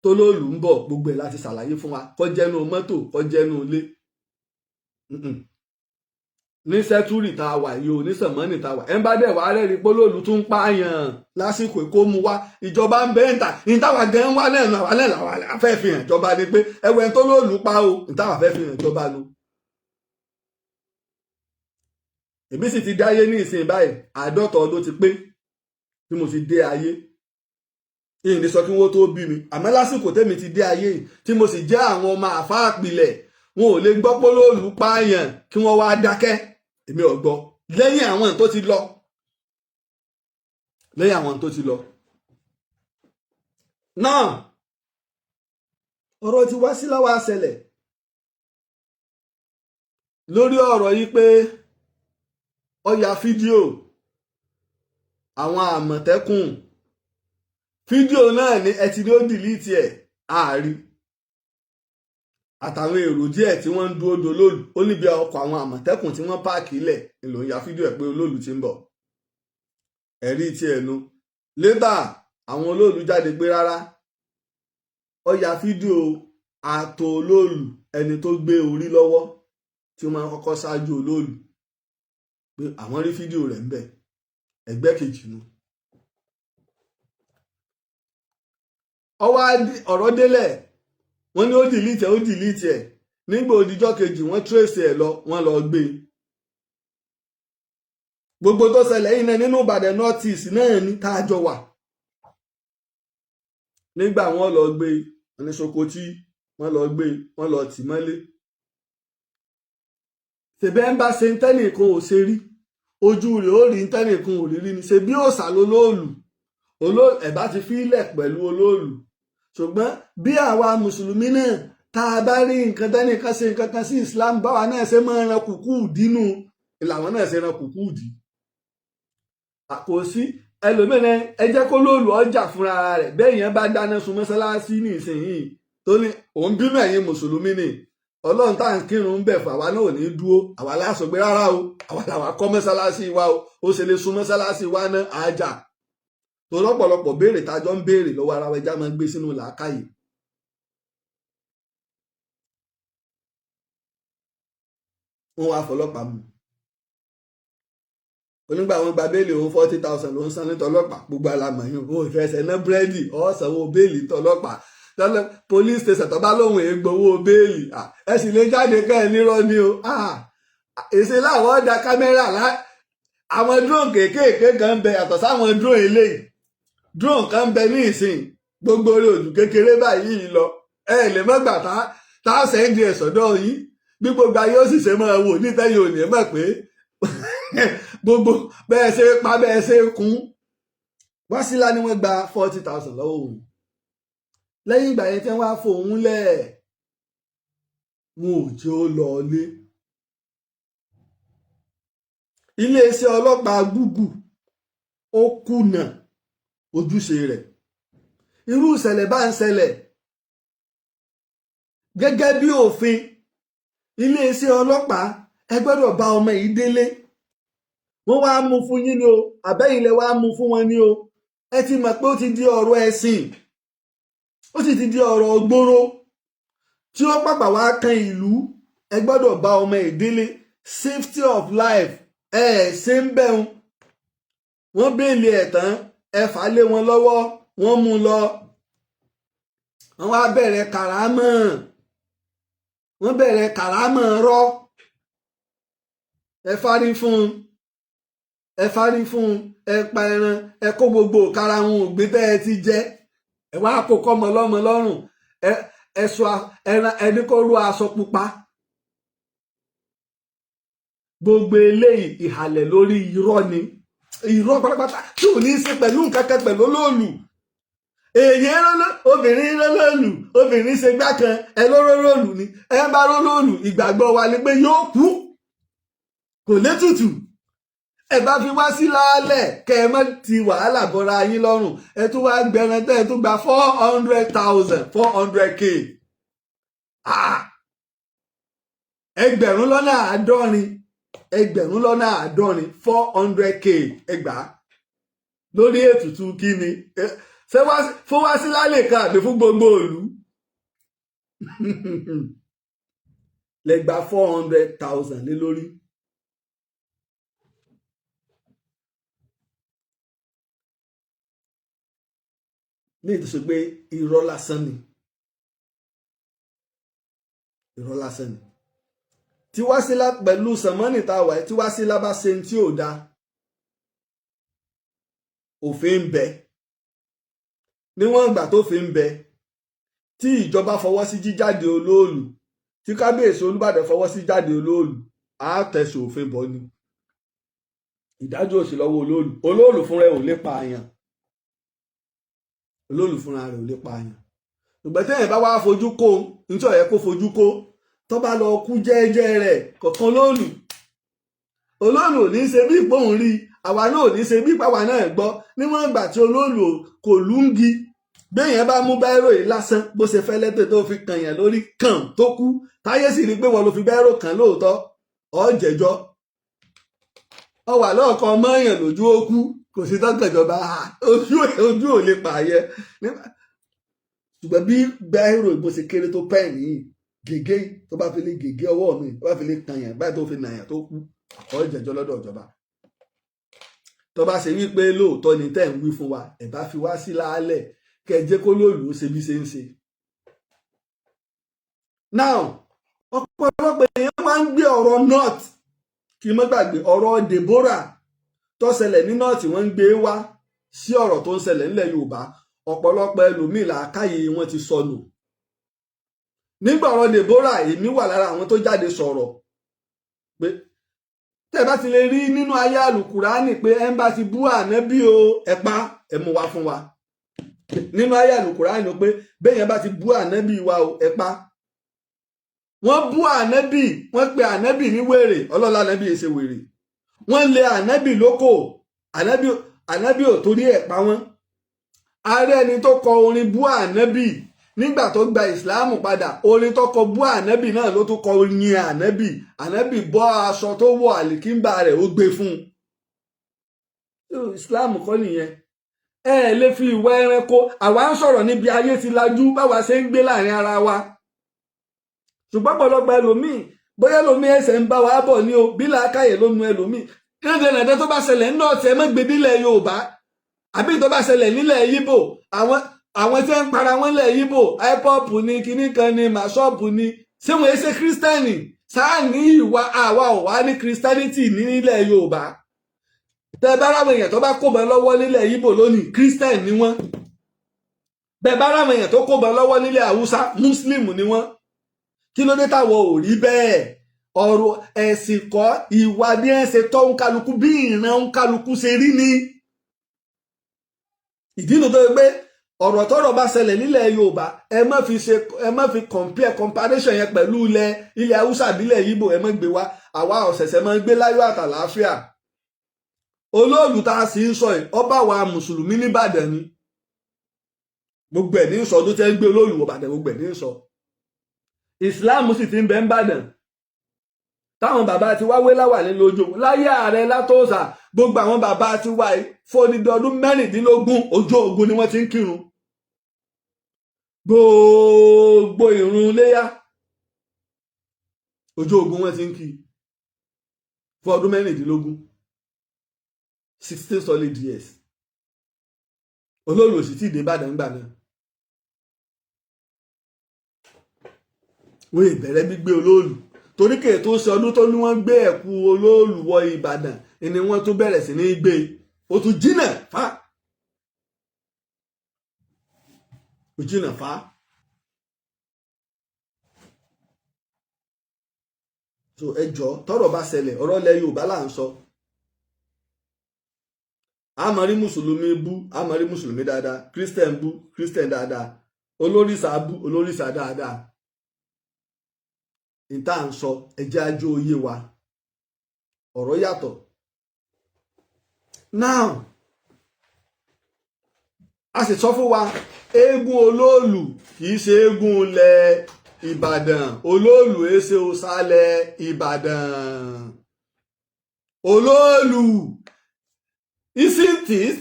S1: tólóòlù ń bọ̀, gbogbo ẹ̀ láti ṣàlàyé fún wa, kó jẹ́nu mọ́tò, kó jẹ́nu ilé. Ní century tá a wà yìí o, ní sànmọ́nì tá a wà, ẹ̀ ń bá dẹ̀ wá rẹ́rìí pé olóòlù tún ń pààyàn lásìkò, kó mu wá. Ìjọba ń bẹ́ ń tà ní táwa gan wá náà, àwa náà làwa fẹ́ fi hàn ìjọba ni pé ẹwẹ́ tó lóòlù pa o, ní táwa fẹ́ fi hàn ìjọba nu. Èmi sì ti dé ayé ní ìsìn báyìí, 50 ọdún ti pé tí mo ti dé ayé. Ìyìn ní sọ kí wọ́n tó bí mi, àmọ́ lásìkò tẹ́mi ti dé ayé yìí, tí mo sì jẹ́ àwọn ọmọ àfáà pilẹ̀, wọn ò lè gbọ́ pé olóòlù pààyàn kí wọ́n wá dákẹ́. Èmi ò gbọ́ lẹ́yìn àwọn tó ti lọ, lẹ́yìn àwọn tó ti lọ. Náà ọ̀rọ̀ tí Wásílà wá ṣẹlẹ̀ lórí ọ̀rọ̀ yìí pé ó ya fídíò àwọn Àmọ̀tẹ́kùn. Fídíò náà ní ẹ ti ní ó delete ẹ̀ àárí àtàwọn èrò díẹ̀ tí wọ́n ń dúró dolóòlù. Ó níbi ọkọ̀ àwọn Àmọ̀tẹ́kùn tí wọ́n park lẹ̀ ló ń ya fídíò ẹ̀ pé olóòlù ti ń bọ̀. Ẹ̀rí tí ẹnu later, àwọn olóòlù jáde pé rárá, ó ya fídíò ààtò olóòlù, ẹni tó gbé orí lọ́wọ́ tí ó máa ń kọ́kọ́ ṣáájú olóòlù, pé àwọn rí fídíò rẹ̀ ńbẹ̀. Ẹgbẹ́ kejì nu. Ọwọ́ ọ̀rọ̀ délẹ̀, wọ́n ní ó delete ẹ̀, ó delete ẹ̀. Nígbà òdìjọ́ kejì, wọ́n trace ẹ̀ lọ, wọ́n lọ gbé e. Gbogbo tó ṣẹlẹ̀ yìí náà nínú Ìbàdàn North East náà ní tá a jọ wà. Nígbà wọ́n lọ gbé e ní Sokoti, wọ́n lọ gbé e, wọ́n lọ tì mọ́lé. Ṣèbẹ́ ń bá ṣe ń tẹ́nìkan ò ṣe rí, ojú rẹ̀ ó rí tẹ́nìkan ò rí rí ni. Ṣe bí òòṣà lolóòlù, ẹ̀bá ti fílẹ̀ pẹ̀lú olóòlù. Ṣùgbọ́n bí àwa mùsùlùmí náà, tá a bá rí nǹkan tẹ́nìkan ṣe nǹkan kan sí Islam, báwa náà ṣe máa ran kùkú dínú làwọn náà ṣe ran kùkú dì. Kò sí ẹlòmíràn, ẹ jẹ́ kó lóòlù ọjà fúnra rẹ̀. Bẹ́ẹ̀ yẹn bá dáná sun mọ́sálásí ní ìsinyìí, tó ní òun bínú ẹ̀yin mùsùlùmí ni, Ọlọ́run tá à ń kírun ń bẹ̀ fún àwa náà ò ní dúró. Àwa láṣọ pé rárá o, àwa làwa kọ́ mọ́sálásí wa o, ó ṣe lè sun mọ́sálásí wa náà àjà tó lọ́pọ̀lọpọ̀ béèrè tájọ́ ń béèrè lọ́wọ́ ara wa, ẹja máa ń gbé sínú làákàyè. Wọ́n wá fọlọ́pàá mú onígbà wọn gba béèlì òun, 40,000 ló ń san ní tọlọ́pàá. Gbogbo alamọ yìí, òun ìfẹsẹ̀ ná búrẹ́dì ọ̀sánwó béèlì tọlọ́pàá. Police station tó bá lóun èé gbowó béèlì, ẹ sì lè jáde ká ẹ nírọ́ ni o. Èsì láwọn ọ̀dà kámẹ́rà, àwọn drone kéékèèké kan ń bẹ yàtọ̀ sáwọn drone eléyìí. Drone kan ń bẹ ní ìsìn, gbogbo orí òjò kékeré báyìí lọ, ẹ lè má gbà tá a send ẹ̀ sọ́dọ̀ yín, bí gbogbo ayé ó sì ṣe máa wò nítẹ̀yìn òní mọ̀ pé gbogbo bẹ́ẹ̀ ṣe pa bẹ́ẹ̀ ṣe kún. Wásílà ni wọ́n gba 40,000 lọ́wọ́ òun. Lẹ́yìn ìgbà yẹn tí wọ́n á fòun lẹ̀, wọn ò jẹ́ ó lọ ilé. Iléeṣẹ́ ọlọ́pàá Gúgù ó kùnà ojúṣe rẹ̀. Irú ìṣẹ̀lẹ̀ bá ń ṣẹlẹ̀, gẹ́gẹ́ bí òfin, iléeṣẹ́ ọlọ́pàá, ẹ gbọ́dọ̀ bá ọmọ yìí délé. Wọ́n wá mú fún yín ni o, àbẹ́yìn lẹ wá mú fún wọn ni o. Ẹ ti mọ̀ pé ó ti di ọ̀rọ̀ ẹ̀sìn, ó sì ti di ọ̀rọ̀ gbòòrò tí ó pàpà wá kan ìlú. Ẹ gbọ́dọ̀ bá ọmọ yìí délé. Safety of life, ẹ ṣe ń bẹ̀rùn. Wọ́n béèlì ẹ̀ tán, ẹ fà á lé wọn lọ́wọ́, wọ́n mú un lọ, wọ́n wá bẹ̀rẹ̀ kàrámọ̀, wọ́n bẹ̀rẹ̀ kàrámọ̀ rọ́. Ẹ fárí fún un, ẹ fárí fún un, Ẹ pa ẹran, ẹ kó gbogbo karahun ògbé tẹ́ ẹ ti jẹ, ẹ wá kó kọ́mọ lọ́mọ lọ́rùn. Ẹ sọ ẹran, ẹni kó rú aṣọ pupa. Gbogbo eléyìí, ìhàlẹ̀ lórí irọ́ ni, irọ́ pátápátá tí ò ní í ṣe pẹ̀lú nǹkan kan pẹ̀lú olóòlù. Èèyàn rán obìnrin, rán lóòlù, obìnrin ṣe gbá kan, ẹ lóró lóòlù ni. Ẹ bá ró lóòlù, ìgbàgbọ́ wa ni pé yóò kú, kò létùtù. Ẹ bá fi wá sí láálẹ̀, kẹ ẹ má ti wàhálà bọ́ra yín lọ́rùn. Ẹ tún wá gbẹran tẹ́ ẹ tún gba 400,000, 400K, 70,000, 70,000, 400K ẹgbàá lórí ètùtù. Kí ni ṣé fún wá sí lálẹ́ kan àbí fún gbogbo ìlú lẹ gba 400,000 lé lórí? Ní ìtòsí pé irọ́ lásán ni, irọ́ lásán ni. Tí Wásílà pẹ̀lú sànmọ́nì tá a wà, tí Wásílà bá ṣe tí ò dáa, òfin ń bẹ. Níwọ̀n ìgbà tó fi ń bẹ, tí ìjọba fọwọ́ sí jíjáde olóòlù, tí kábíyèsí Olúbàdàn fọwọ́ sí jáde olóòlù, á tẹ̀sùn òfin bọ́ ni. Ìdájọ́ òsì lọ́wọ́ olóòlù. Olóòlù fúnra ẹ̀ ò lè pa àyàn, olóòlù fúnra rẹ̀ ò lè pa àyàn. Ṣùgbọ́n téèyàn bá wá fojú kó nítorí ó yẹ kó fojú kó, tó bá lọ kú jẹ́ẹ́jẹ́ rẹ̀ kọ̀ọ̀kan, lóòlù, olóòlù ò ní ṣe bí ìpòhùn rí, àwa náà ò ní ṣe bí ìpàwà náà gbọ́. Níwọ̀n ìgbà tí olóòlù kò lúngi, béèyàn bá mú báírò yìí lásán, bó ṣe fẹ́ lẹ́tẹ̀ tó fi kàn yàn lórí kàn tó kú, táyé sì rí pé wọ́n ló fi báírò kàn lóòótọ́, ó jẹ́jọ́. Ọ wà lọ́ọ̀kan mọ́yàn lójú, ó kú, kò sí tọ́kànjọba, ojú ò lè pààyẹ. Ṣùgbọ́n bí báírò bó ṣe kéré tó, pẹ́ẹ̀nì yìí, gègé tó bá fi lè gègé ọwọ́ mi, tó bá fi lè kàn yàn báyìí, tó fi nàyàn tó kú, ó jẹ́jọ́ lọ́dọ̀ ìjọba. Tó bá ṣe wípé lóòótọ́ ni tẹ́ ń wí fún wa, ẹ̀ bá fi wá sí láálẹ̀, kẹ́ ẹ jẹ́ kó lóòlù ó ṣe bí ṣe ń ṣe. Now, ọ̀pọ̀lọpọ̀ èèyàn máa ń gbé ọ̀rọ̀ north, kí n má gbàgbé ọ̀rọ̀ Deborah tó ṣẹlẹ̀ ní north, wọ́n ń gbé wá sí ọ̀rọ̀ tó ń ṣẹlẹ̀ nílẹ̀ Yorùbá. Ọ̀pọ̀lọpọ̀ ẹlòmíì, làákàyè wọn ti sọnù. Nígbà ọ̀rọ̀ Deborah, èmi wà lára àwọn tó jáde sọ̀rọ̀ pé tẹ́ bá ti lè rí nínú ayé àlùkùránì pé ẹ ń bá ti bú ànábì o, ẹ pa, ẹ mú wá fún wa. Nínú ayé àlùkùránì pé bẹ́yẹn bá ti bú ànábì wa o, ẹ pa. Wọ́n bú ànábì, wọ́n pe ànábì ní wèrè, ọlọ́lá ànábì yìí ṣe wèrè. Wọ́n lé ànábì lóko, ànábì ò torí ẹ̀ pa wọ́n. Ààrẹ ẹni tó kọ orin bú ànábì, nígbà tó gba ìsìláàmù padà, orin tó kọ bú ànábì náà ló tún kọ orin ànábì. Ànábì bọ́ aṣọ tó wọ, àlìkínbà rẹ̀, ó gbé fún un. Ìsìláàmù kọ́ nìyẹn. Ẹ lè fi ìwà ẹranko. Àwa ń sọ̀rọ̀ níbi ayé ti lajú, báwa ṣe ń gbé láàrin ara wa. Ṣùgbọ́n pọ̀lọpọ̀ ẹlòmíì, bóyá ẹlòmíì ẹsẹ̀ ń bá wa bọ̀ ní o, bí làákàyè ló nu ẹlòmíì. Nàdẹ́nàdẹ́ tó bá ṣẹlẹ̀ ní ọ̀tẹ̀ mọ́gbé nílẹ̀ Yorùbá, àbí tó bá ṣẹlẹ̀ nílẹ̀ Yíbò, àwọn tí ń para wọn lẹ̀ Yíbò, IPOB ní kinní kan ní MASSOB ní, ṣé wọ́n ṣe kírísítẹ́nì sáà ní ìwà? Àwa ò wá ní Christianity nílẹ̀ Yorùbá. Tẹ bá ráwọn èèyàn tó bá kóbọn lọ́wọ́ nílẹ̀ Yíbò lónìí, Christian ni wọ́n. Bẹ́ẹ̀ bá ráwọn èèyàn tó kóbọn lọ́wọ́ nílẹ̀ Haúsá, Muslim ni wọ́n. Kí ló dé táwọn ò rí bẹ́ẹ̀? Ọ̀rọ̀ ẹ̀sìn kọ́, ìwà bí ẹ̀ ṣe tọ́ ń kálukú, bí ìran ń kálukú ṣe rí ni. Ìdí nu tó yẹ pé ọ̀rọ̀ tọ́rọ̀ bá ṣẹlẹ̀ nílẹ̀ Yorùbá, ẹ má fi compare, comparison yẹn pẹ̀lú ilẹ̀ Haúsá àbílẹ̀ Yíbò, ẹ má gbé wá. Àwa ọ̀sẹ̀sẹ̀ máa ń gbé láyọ̀ àtàlàáfíà. Olóòlù tá a sì ń sọ yìí, ọba wa mùsùlùmí nìbàdàn ni. Gbogbo ẹ̀ ní sọ ọdún tẹ́ ń gbé olóòlù Ìbàdàn, gbogbo ẹ̀ ní sọ. Ìsìláàmù sì ti ń bẹ ń bàdàn, táwọn bàbá ti wá wé láwà ní lójú láyé ààrẹ látòsà. Gbogbo àwọn bàbá ti wá fódìdí ọdún 16, ojú ogun ni wọ́n ti ń kírun gbogbo ìrun léyà, ojú ogun wọ́n ti ń kí fún ọdún 16, 16 solid years. Olóòlù òsì tí ì dé Ìbàdàn gbà náà. Wọ́n ìbẹ̀rẹ̀ gbígbé olóòlù torí kèé tó ṣe ọdún tó ní wọ́n gbé ẹ̀kú olóòlù wọ Ìbàdàn ni wọ́n tún bẹ̀rẹ̀ sí ní gbé. Ó tún jìnà fá, ó jìnà fá. So ẹ jọ, tọ́rọ̀ bá ṣẹlẹ̀, ọ̀rọ̀ ilẹ̀ Yorùbá là ń sọ. A máa rí mùsùlùmí bú, a máa rí mùsùlùmí dáadáa, christian bú, christian dáadáa, olórìṣà bú, olórìṣà dáadáa. Ìta à ń sọ, ẹ jẹ́ àjọ òye wa, ọ̀rọ̀ yàtọ̀. Now, a sì sọ fún wa, eégún olóòlù kì í ṣe eégún ilẹ̀ Ìbàdàn. Olóòlù èsè òsàlẹ̀ Ìbàdàn. Olóòlù, isn't it?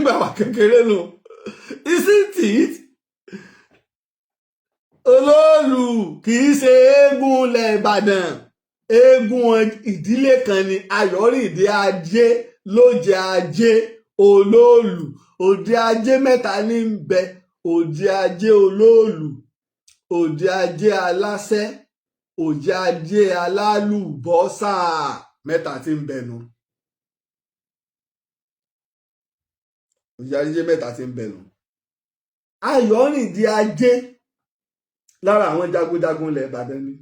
S1: Bàbá kékeré nù, isn't it? Olóòlù kì í ṣe eégún ilẹ̀ Ìbàdàn. Eégún ìdílé kan ni. Ayọ̀rìndé Ajé ló jẹ Ajé Olóòlù. Òde Ajé mẹ́ta ní ń bẹ: òde Ajé Olóòlù, òde Ajé Aláṣẹ, òde Ajé Alálùbọ́sà. Mẹ́ta tí ń bẹ nu. Òde Ajé mẹ́ta tí ń bẹ nu. Ayọ̀rìndé Ajé lára àwọn jagunjagun ilẹ̀ Ìbàdàn ni.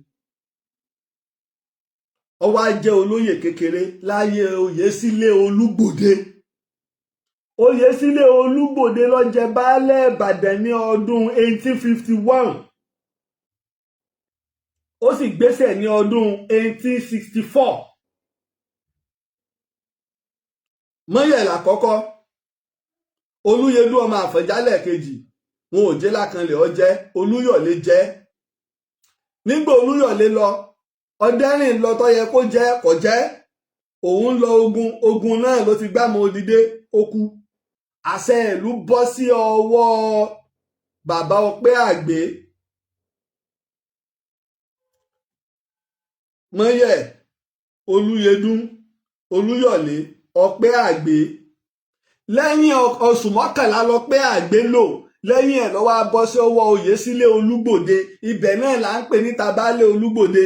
S1: Ó wá jẹ́ olóyè kékeré láyé Oyèsílé Olúgbòde. Oyèsílé Olúgbòde ló jẹ baálẹ̀ Ìbàdàn ní ọdún 1851. Ó sì gbéṣẹ̀ ní ọdún 1864. Mọ́yẹ̀lá àkọ́kọ́, Olúyẹdú ọmọ Àfọ̀njálẹ̀ kejì, wọn ò jẹ́ Lákanlẹ̀ ọjẹ́, Olúyọ̀lé jẹ́. Nígbà Olúyọ̀lé lọ, Ọdẹ́rìn lọ tó yẹ kó jẹ́ kò jẹ́. Òun lọ ogun, ogun náà ló ti gbámọ́ odidé, ó kú. Àṣẹ ìlú bọ́ sí ọwọ́ bàbá Ọpẹ́ Àgbé. Mọ́yẹ̀, Olúyẹdùn, Olúyọ̀lé, Ọpẹ́ Àgbé. Lẹ́yìn oṣù 11 lọ́pẹ́ Àgbé lò. Lẹ́yìn ẹ̀ ló wá bọ́ sí ọwọ́ Oyèsílé Olúgbòde. Ibẹ̀ náà là ń pè ní Tabalẹ̀ Olúgbòde.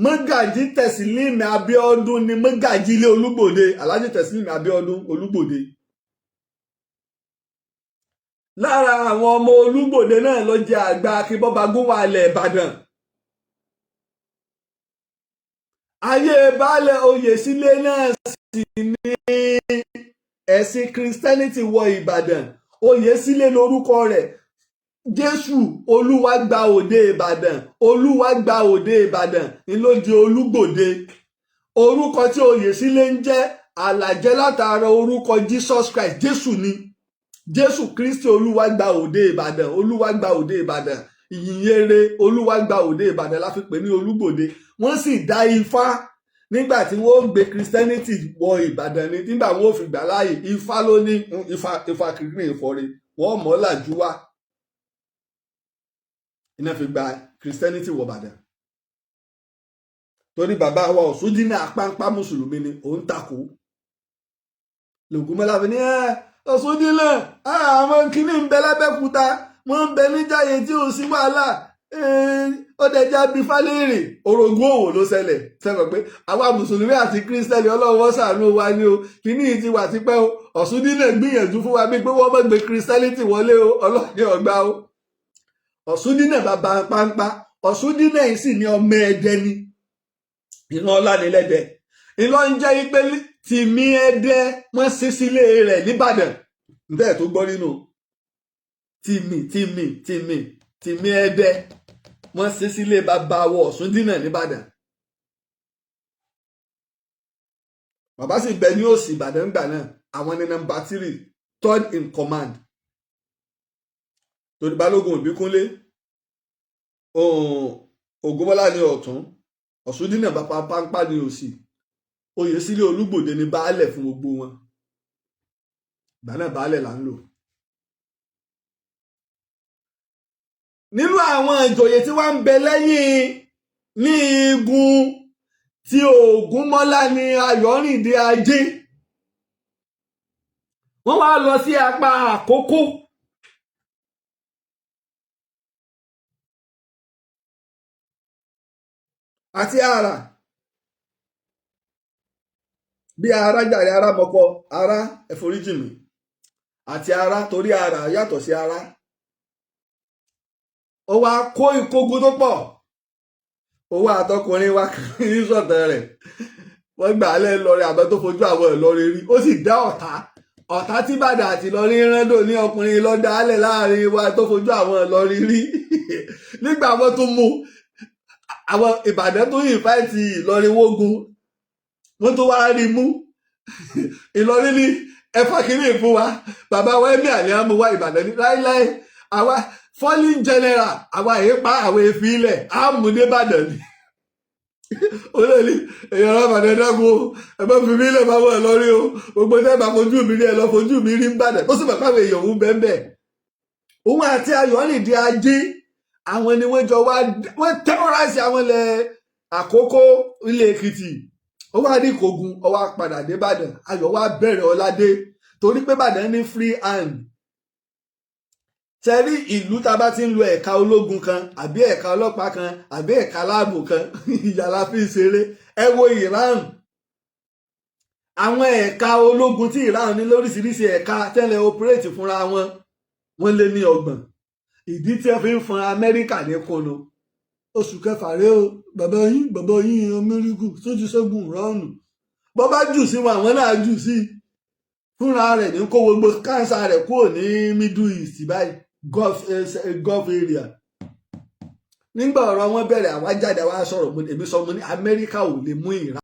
S1: Mọ́gàjí Tẹ̀sílímì Abíọ́dún ni mọ́gàjí ilé Olúgbòde. Alhaji Tẹ̀sílímì Abíọ́dún Olúgbòde. Lára àwọn ọmọ Olúgbòde náà ló jẹ́ àgbà Akínbọ́bagúnwà ilẹ̀ Ìbàdàn. Ayé baálẹ̀ Oyèsílé náà sì ní ẹ̀sìn Christianity wọ Ìbàdàn. Oyèsílé lórúkọ rẹ̀. Jésù Olúwa gba òde Ìbàdàn. Olúwa gba òde Ìbàdàn ni ló di Olúgbòde. Orúkọ tí Oyèsílé ń jẹ́ àlàjẹ́ látara orúkọ Jesus Christ. Jésù ni. Jésù Kristi Olúwa gba òde Ìbàdàn. Olúwa gba òde Ìbàdàn. Ìyìnyere Olúwa gba òde Ìbàdàn la fi pè ní Olúgbòde. Wọ́n sì dá Ifá nígbà tí wọ́n gbé Christianity wọ Ìbàdàn ni, nígbà wọ́n fi gbà láàyè. Ifá ló ní Ifá, Ifá kìrìkìrì ìfọ̀rẹ́ wọ́n mọ̀ làjú wá. Iná fi gba Christianity wọ Ìbàdàn. Torí bàbá wa Ọ̀ṣúndínà apáńpá mùsùlùmí ni, òun takò. Lògúnmọ́lá fi ní Ọ̀ṣúndínà, àwọn kìíní ń bẹ lábẹ́kúta, wọ́n ń bẹ níjàyè tí ò sí wàhálà. Ó dẹjá bí falẹ́rè orogún òwò ló ṣẹlẹ̀. Sẹ́fẹ̀ pé àwa mùsùlùmí àti kírísítẹ́nì Ọlọ́run ṣàánú wa ni o. Kìíní yìí ti wà tipẹ́ o. Ọ̀ṣúndínà gbìyànjú fún wa bí pé wọ́n mọ̀ gbé kírísítẹ́nìtì wọlé o. Ọlọ́run ọgbà o. Ọ̀ṣúndínà bàbá pampa. Ọ̀ṣúndínà yìí sì ní ọmọ Ẹdẹ ni. Ìran ọlá ni lẹ́dẹ. Ìlọ ń jẹ́ pé tìmí Ẹdẹ wọ́n ṣe sílé rẹ̀ nìbàdàn. Ǹtẹ́ tó gbọ́ nínú tìmí tìmí tìmí tìmí Ẹdẹ wọ́n ṣe sílé bàbá wọ Ọ̀ṣúndínà nìbàdàn. Bàbá sì bẹ ní òsì Ìbàdàn gbà náà. Àwọn ní nọ́mbà 3, third in command. Torí Balógun Ìbíkúnlé, Ògúnmọ́lá ní ọ̀tún, Ọ̀ṣúndínà bàbá pampa ní òsì, Oyèsílé Olúgbòde ní baálẹ̀ fún gbogbo wọn. Ìgbà náà baálẹ̀ là ń lò. Nínú àwọn ìjòyè tí wọ́n ń bẹ lẹ́yìn ní igun tí Ògúnmọ́lá ní Ayọ̀rìndé Ajé. Wọ́n wá lọ sí apá Àkókó. Àti Àrà. Bí ara jàre, ara mọ́kọ ara, ẹ foríjì mi, àti ara, torí ara yàtọ̀ sí ara. Ó wá kó ìkógun tó pọ̀. Owó àtọkùnrin wa ní sọ̀tàn rẹ̀, wọ́n gbà á lẹ́ lọrin àbẹ tó fojú àwọn Ìlọrin rí. Ó sì dá ọ̀tá, ọ̀tá tí Ìbàdàn àti Ìlọrin rẹ́dò ní ọkùnrin lọ dálẹ̀ láàrin wa tó fojú àwọn Ìlọrin rí. Nígbà wọn tún mú àwọn Ìbàdàn tó invite Ìlọrin wógun, wọ́n tó wá rí mú. Ìlọrin ní ẹfà kìíní fún wa, bàbá wa ẹmí àní àmú wa. Ìbàdàn ní láíláí, àwa fallen general, àwa èèpa, àwọn èéfì ilẹ̀ àmúdébàdàn ni. Olóòlì èèyàn ọlọ́pàá dákun o, ẹ bá fi mí lẹ̀, máa wọ̀ lórí o. Gbogbo tẹ́ bá fojú mi rí, ẹ lọ fojú mi rí ń bàdàn. Ó sì mọ̀ káwọn èèyàn òun bẹ́ẹ̀ bẹ́ẹ̀. Òun àti Ayọ̀rìndé Ajé, àwọn ni wọ́n jọ wá, wọ́n terrorize àwọn ilẹ̀ Àkókó, ilẹ̀ Èkìtì. Ó wá ní ìkógun, ó wá padà dé Ìbàdàn. Ayọ̀ wá bẹ̀rẹ̀ ọládé torí pé Ìbàdàn ní free hand. Tẹ́rí ìlú tá a bá ti ń lo ẹ̀ka ológun kan, àbí ẹ̀ka ọlọ́pàá kan, àbí ẹ̀ka aláàbò kan, ìyà la fi ń ṣeré. Ẹ wo Iran, àwọn ẹ̀ka ológun tí Iran ní lóríṣiríṣi ẹ̀ka tẹ́lẹ̀ operate fúnra wọn, wọ́n lé ní 30. Ìdí tí wọ́n fi ń fọn Amẹ́ríkà ní kunu oṣù kẹfà rẹ o. Bàbá yín, bàbá yín Amẹ́ríkù tó ti ṣẹ́gun Iran, bọ́ bá jù sí wọn, àwọn náà jù sí fúnra rẹ̀ ní kó gbogbo kánsá rẹ̀ kúrò ní Middle East báyìí, Gulf area. Nígbà ọ̀rọ̀ wọn bẹ̀rẹ̀, àwa jáde, àwa sọ̀rọ̀. Èmi sọ, mo ní Amẹ́ríkà ò lè mú Iran.